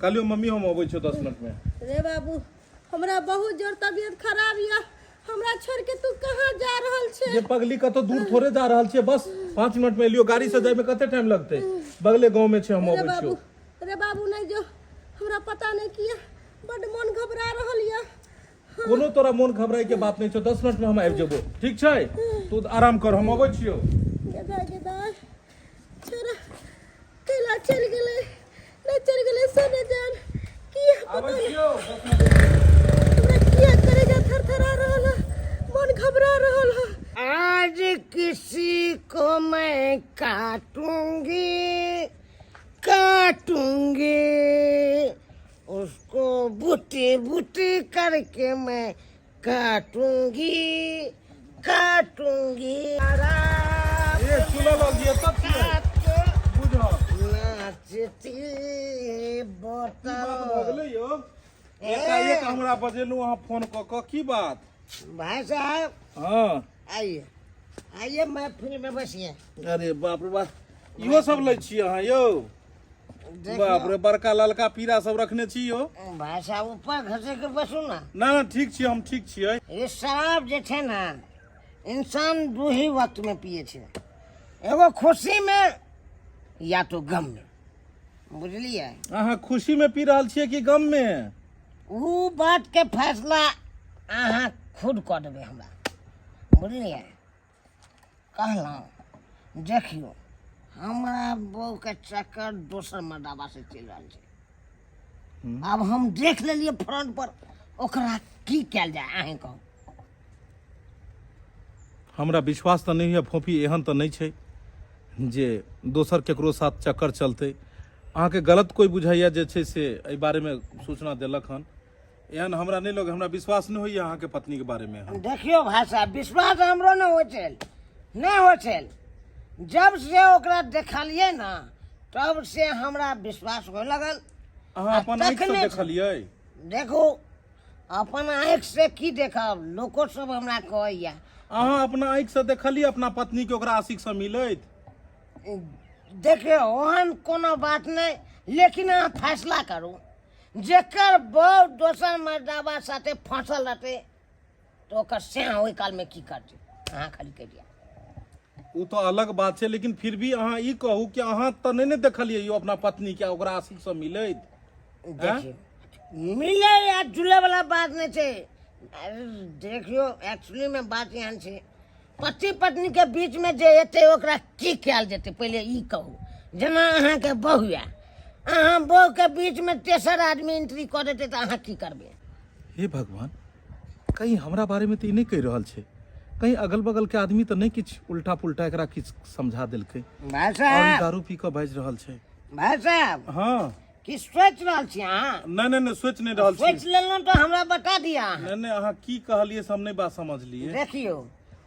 कहलियौ मम्मी हम अबै छियौ 10 मिनट में। रे बाबू, हमरा बहुत जोर तबियत खराब यऽ, हमरा छोड़ के तू कहाँ जा रहल छे? ये पगली कतौ दूर थोड़े जा रहल छियै, बस 5 मिनट में एलियो। गाड़ी से जाय में कते टाइम लगतै? बगले गांव में छै, हम रे अबै बाबू, छियौ। रे बाबू नहीं जो, हमरा पता नहीं किया बड मन घबरा रहल यऽ। कोनो तोरा मोन घबराई के बात नहीं छौ, 10 मिनट में हम आबि जेबो, ठीक छै? तू आराम कर, हम अबै छियौ। गेदा गेदा छोरा कैला चलि गेलै, नहि चलि गेलै से नहि जान की पता आबै नहीं। छियौ 10 मिनट। हमरा किया करेजा थरथरा रहल है, मन घबरा रहल है। आज किसी को मैं काटूंगी काटूंगी, उसको बूटी बूटी करके मैं काटूंगी काटूंगी। ए चुनल जी एतऽ छियै? बुझह नाचती की बात भऽ बोतल। गेलै यौ? एकाएक हमरा बजेलहुँ अहाँ फोन कऽ कऽ, की बात? भाई साहब हाँ आइए आइए, महफिल में बसिए। अरे बाप रे बाप, इहो सब लै छियै अहाँ यौ? बाप रे, बड़का ललका पीरा सब रखने छी यौ। भाई साहब ऊपर घसे के बसू ना। ना ना ठीक छियै, हम ठीक छियै। ये शराब जे छै ने, इंसान दू ही वक्त में पिए छै, एगो खुशी में या तो गम में, बुझलियै? अहाँ खुशी में पी रहल छियै कि गम में? उ बात के फैसला अहाँ खुद कऽ देबै हमरा, बुझलियै? कहलहुँ देखियौ, हमरा बहूके चक्कर दोसर मर्दाबा से चलि रहल छै। आब हम देख लेलियै फ्रंट पर, ओकरा की कयल जाय अहें कहू। हमरा विश्वास तऽ नहि होइए फोफी, एहन तऽ नहि छै जे दोसर केकरो साथ चक्कर चलतै। अहाँके गलत कोइ बुझाइए जे छै से एहि बारेमे सूचना देलक हन, एहन हमरा नहि लग, हमरा विश्वास नहि होइए अहाँके पत्नीके बारेमे। देखियौ भाई साहब, विश्वास हमरो नहि होइ छल, नहि होइ छल। जब से ओकरा देखलियै ने तब से हमरा विश्वास होय लगल। अहाँ अपन आँखिसँ तखने देखलियै? देखू, अपन आँखि से की देखब, लोको सब हमरा कहैया। अहाँ अपना आँखिसँ देखलियै अपना पत्नीके ओकरा आशिकसँ मिलैत? देखियौ, ओहन कोनो बात नहि, लेकिन अहाँ फैसला करू, जेकर बहू दोसर मर्दाबा साथे फंसल रहतै तऽ ओकर स्याह ओहि कालमे की करतै, अहाँ खाली कहि दिअ। ओ तऽ अलग बात छै, लेकिन फिर भी अहाँ ई कहू कि अहाँ तऽ नहि ने देखलियै यौ अपना पत्नीके ओकरा आशिकसँ मिलैत? देखियौ, मिले या जुले वाला बात नहि छै। अरे देखियौ, एक्चुअलीमे बात एहन छै, पति पत्नी के बीच में जे एतै ओकरा की कयल जेतै पहिले ई कहू। जेना अहाँके बहु यऽ, अहाँ बहु के बीच में तेसर आदमी एंट्री कऽ देतै तऽ अहाँ की करबै? हे भगवान, कहीं हमरा बारे में तऽ ई नहि कहि रहल छै, कहीं अगल बगल के आदमी तऽ नहि किछु उल्टा पुल्टा एकरा किछु समझा देलकै भाय और ई साहब, दारू पी कऽ बाजि रहल छै। भाय साहब, हाँ। की सोचि रहल छी अहाँ? नहि नहि नहि, सोचि नहि रहल छी। सोचि लेलहुँ तऽ हमरा बता दिअ अहाँ। नहि नहि, अहाँ की कहलियै से हम नहि बात समझलियै। देखियौ,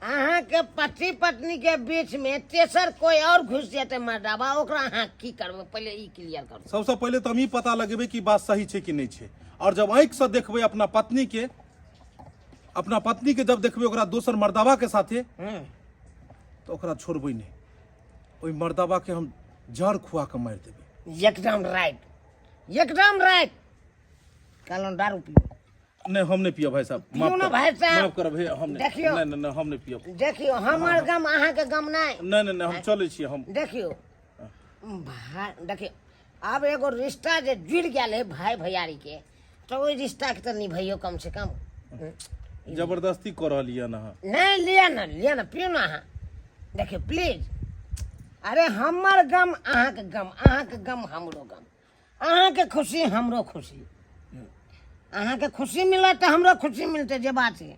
अहाँके पति पत्नी के बीच में तेसर कोई और घुस जेतै मर्दाबा, ओकरा अहाँ की करबै पहिले ई क्लियर करू। सबसँ पहिले तऽ हम ई पता लगेबै कि बात सही छै कि नहि छै, और जब आँखिसँ देखबै अपना पत्नी के, अपना पत्नी के जब देखबै ओकरा दोसर मर्दाबा के साथे, तऽ ओकरा छोड़बै नहि, ओहि मर्दाबा के हम जड़ खुआ के मारि देबै। एकदम राइट, एकदम राइट। कहलहुँ दारू पियो। नहीं, हम नहीं पियब भाई साहब। पियू माफ ना करब, भाई साहब। माफ करब, हे, हम नहीं। देखियौ। नहीं, नहीं, नहीं, हम नहीं पियब। देखियौ, हमर गम अहाँके गम नहीं। नहीं, नहीं, नहीं, हम चलै छी हम। देखियौ भाई, देखियौ आब एगो रिश्ता जे जुड़ि गेल है भाई भैयारी के, तऽ ओहि रिश्ता के तऽ निभैयौ कम से कम। जबरदस्ती कऽ रहल यऽ ने अहाँ। नहीं, लिअ ना, लिअ ना, पियू ना अहाँ। देखियौ प्लीज, अरे हमर गम अहाँके गम, अहाँके गम हमरो गम, अहाँके खुशी हमरो खुशी, अहाँके खुशी मिलत तऽ हमरो खुशी मिलतै, जे बात छै।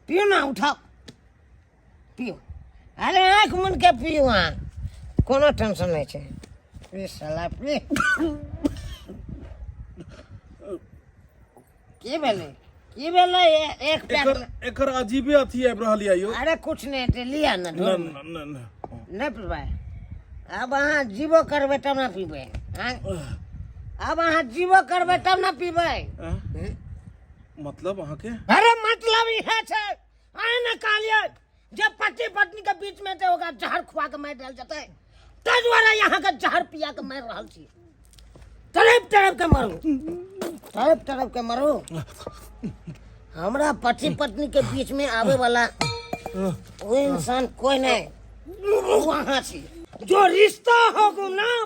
पियू ना, उठाउ, पियू। अरे आँखि मुन के पियू अहाँ, कोनो टेंशन नहि छै। पी साला पी। की भेलै, की भेलै? एक पैक एकर एकर अजीबे अथी आबि रहल यऽ यौ। अरे कुछ नहि हेतै, लिअ ने। न न न न, नहि पीबै? आब अहाँ जीबो करबै तब ने पीबै। आँय? आब अहाँ जीबो करबै तब ने पीबै। मतलब अहाँके? अरे मतलब इहे छै, अहाँ ने कहलियै जे पति पत्नी के बीच में तऽ ओकरा जहर खुआ के मारि देल जेतै, ताहि दुआरे अहाँके जहर पिया के मारि रहल छी। तड़प तड़प के मरू, तड़प तड़प के मरू। हमरा पति पत्नी के बीच में आवे वाला वो इंसान कोई नहीं, वो अहाँ छी। जो रिश्ता हो गुमनाम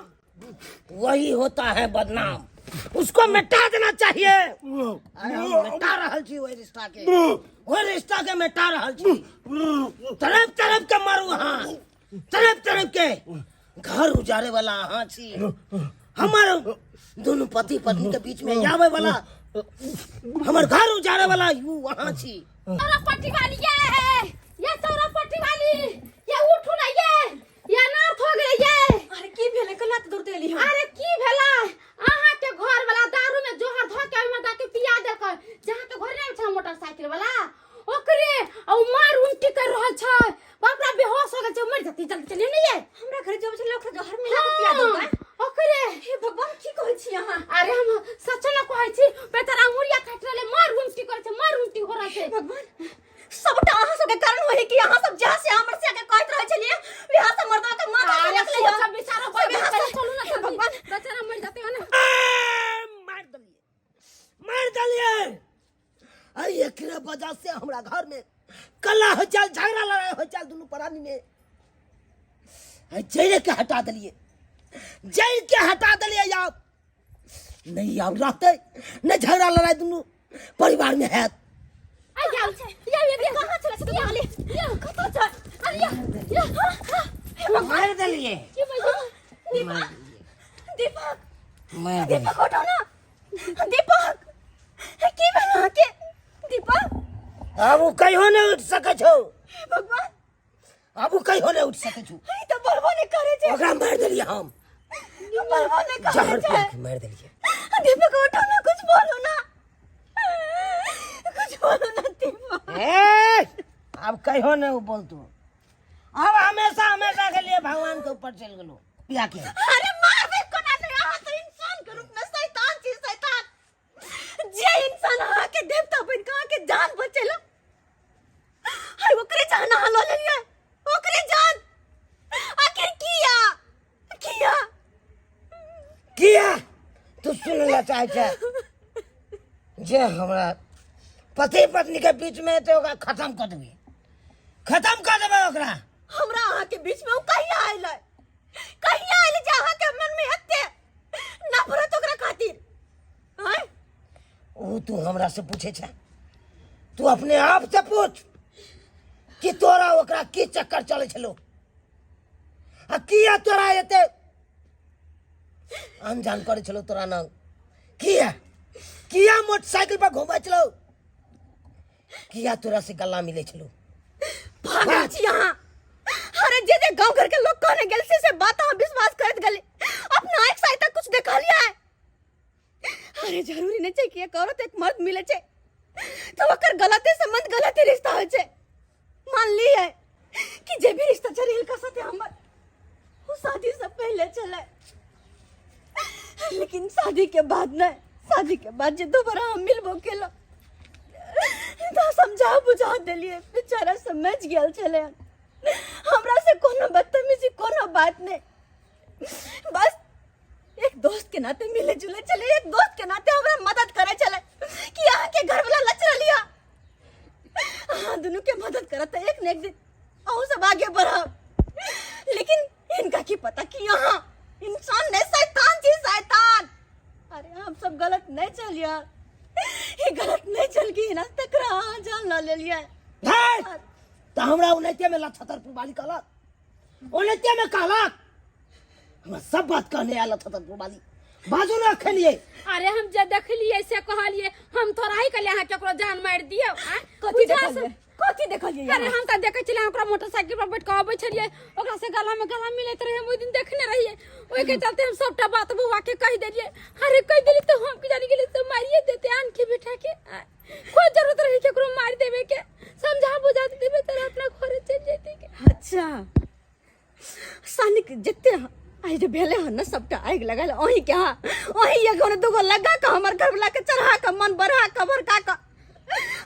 वही होता है बदनाम, उसको मिटा देना चाहिए। अरे हम मिटा रहल छी ओहि रिश्ता के, ओहि रिश्ता के मिटा रहल छी। तड़प तड़प के मरू अहाँ, तड़प तड़प के। घर उजाड़े वाला अहाँ छी, हमर दुनू पति पत्नी के बीच में आवे वाला, हमर घर उजाड़े वाला you अहाँ छी। तोरा पट्टी वाली ये, ये तोरा पट्टी वाली ये, उठू ना ये, ये अनर्थ हो गेलै ये। अरे की भेलै, केना तऽ दौड़ते एली हम? अरे की भेलै, अहाँ के घर वाला दारू में जोहर धऽ के ओहिमे दऽ के पिया देलकै। जहाँ के घर नहि छै मोटरसाइकिल वाला ओकरे, आ उ मार उल्टी कर रहल छै, बाप रे बेहोश हो गेल छै, मर जतै। जल्दी चलियौ ने ये। हमरा घर जब छै लोक जहर मिला के पिया देलकै। हाँ, ओकरे। हे भगवान, की कहै छी अहाँ? अरे हम सच न कहै छी, बेचारा अंगुरिया काटि रहलै, मार उल्टी करै छै, मार उल्टी हो रहल छै। भगवान, सबटा अहाँ सबके कारण होय कि अहाँ सब जहाँ से हमर से के कहैत रहै छलियै वएह सब मर्दवा के माथा से अरे निकलै हन। सोचब विचारब, सब यहाँ से- चलू ना हे भगवान, बेचारा मर जतै ने। मारि देलियै, मारि देलियै। अरे एकरे वजह से हमरा घर में कल्ला हो चल, झगड़ा लड़ाई हो चल दुनू प्राणी में। अरे जड़ के हटा देलियै, जड़ के हटा देलियै। आब नहीं, आब रहतै नहीं झगड़ा लड़ाई दुनू परिवार में हैत। आ जाओ, ये कहाँ चले छै तू वाली? कतऽ छै? अरे ये, ये, हाँ, हाँ। मारि देलियै। की भैया? दीपक, दीपक, मारि देलियै। दीपक उठो ना। दीपक, की भेल अहाँके? दीपक, आब ओ कहियो नहि उठि सकै छौ। हे भगवान, आब ओ कहियो नहि उठि सकै छौ। ई तऽ बोलबो नहि करै छै। ओकरा मारि देलियै हम, बोलबो नहि करै जहर छै। पिया के मारि देलियै। दीपक उठो ना, कुछ बोलो ना, कुछ बोलो ना दीपक। ए, आब कहियो नहि ओ बोलतौ, अब हमेशा हमेशा के लिए भगवान के ऊपर चलि गेलो पिया के। अरे मारबे कोना नहि, अहाँ तऽ इंसान के रूप में शैतान छी, शैतान। जे इंसान अहाँ के देवता बनि कऽ अहाँ के जान बचेला, हाय ओकरे जान अहाँ लऽ लेलियै, ओकरे जान। आखिर किया, किया, किया तू सुन ले चाहे छै जे हमरा पति पत्नी के बीच में हेतै ओकरा खत्म कऽ देबै, खत्म कऽ देबै ओकरा। हमरा अहाँ के बीच में ओ कहिया अयलै, कहिया अयलै जे अहाँ के मन में एते नफरत ओकरा खातिर? आँय? ओ तू हमरा से पूछे छै, तू अपने आप से पूछ। कि तोरा ओकरा की चक्कर चलै छलो आ किया तोरा एते अनजान करै छलो तोरा नाम किया किया मोटरसाइकिल पर घुमै छलो किया तोरा से गला मिलै छलो पागल छी अहाँ अरे जे जे गांव घर के लोग कहने गेल से बात अहाँ विश्वास करत गेले अपना एक साइड तक कुछ देखलियै अरे जरूरी नहीं छै कि एक औरत एक मर्द मिले छै तो ओकर गलते संबंध गलते रिश्ता होइ छै मान ली है कि जे भी रिश्ता छै हिनका साथे हमर वो शादी से पहले चले लेकिन शादी के बाद नहीं शादी के बाद जे दोबारा हम मिलबो केलो तो समझा बुझा देलिए बेचारा समझ गेल छले हमरा से कोनो बदतमीजी कोनो बात नहीं बस एक दोस्त के नाते मिले जुले चले एक दोस्त के नाते हमरा मदद करे चले कि अहाँ के घर वाला लच लिया अहाँ दोनों के मदद करत एक न एक दिन अहूँ सब आगे बढ़ब लेकिन इनका की पता कि यहाँ इंसान नहीं शैतान जी शैतान अरे हम सब गलत नहीं चल यार ये गलत नहीं चल गई ना तक रहा जान ना ले लिया तो हमरा ओनाहिते में लछतरपुर वाली कहलक ओनाहिते में कहलक हमरा सब बात कहने आयल छतरपुर वाली बाजू ना खेलिए अरे हम जे देखलिए से कहलिए हम थोड़ा ही कहलिए अहाँ केकरो जान मारि दियौ आँय? कथी बुझा देखलिए कथी देखलिए अरे हम तऽ देखै छलियै ओकरा मोटरसाइकिल पर बैठ कऽ अबै छलियै ओकरा से गला में गला मिलैत रहे हम ओहि दिन देखने रहियै ओहि के चलते हम सबटा बात बौआ के कहि देलियै अरे कहि देली तऽ हम की जानी गेलियै से मारिए देते आन के बैठा के आँय? कोई जरूरत रहे केकरो मारि देवे के समझा बुझा देबे तऽ अपना घरे चलि जैते के अच्छा सानिक जते आइ जे भेलै हन ने सबटा आगि लगल अहीं के हाँ अहीं एगो ने दूगो लगा कऽ हमर घरवला के चढ़ा कऽ मन बढ़ा कऽ भड़का कऽ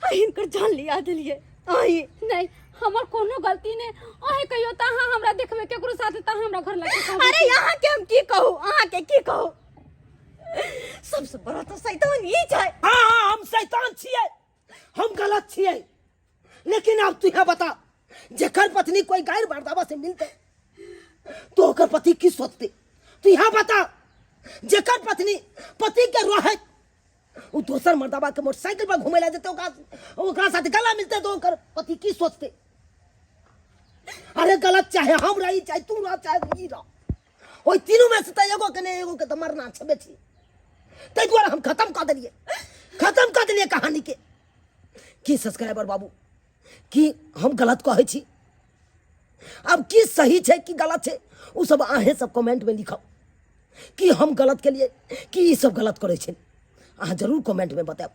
आ हिनकर जान लिया देलियै अहीं नहीं हमर कोनो गलती नहीं अहीं कहियो तऽ अहाँ हमरा देखबै केकरो साथे तऽ हमरा घर लगे अरे यहाँ के हम की कहू अहाँ के की कहू सबसे बड़ा तऽ शैतान ई छै हाँ हाँ हम शैतान छियै हम गलत छियै लेकिन अब तू यहाँ बता जेकर पत्नी कोई गैर मर्दावा से मिलते तो ओकर पति की सोचते तू यहाँ बता जेकर पत्नी पति के रहे वो दोसर मर्दावा के मोटरसाइकिल पर घूमे ला जेते ओकरा ओकरा साथ गला मिलते तो ओकर पति की सोचते अरे गलत चाहे हम रही चाहे तू रह चाहे ई रह ओहि तीनू में से तो एगो के ने एगो के तो मरना छबे छी ताहि दुआरे हम खत्म कऽ देलियै खत्म कऽ देलियै कहानी के की सब्सक्राइबर बाबू की हम गलत कहै छी अब की सही छै की गलत छै ओ सब अहें सब कमेंट में लिखब कि हम गलत के लिए कि ई सब गलत करै छै अहाँ जरूर कमेंट में बतायब।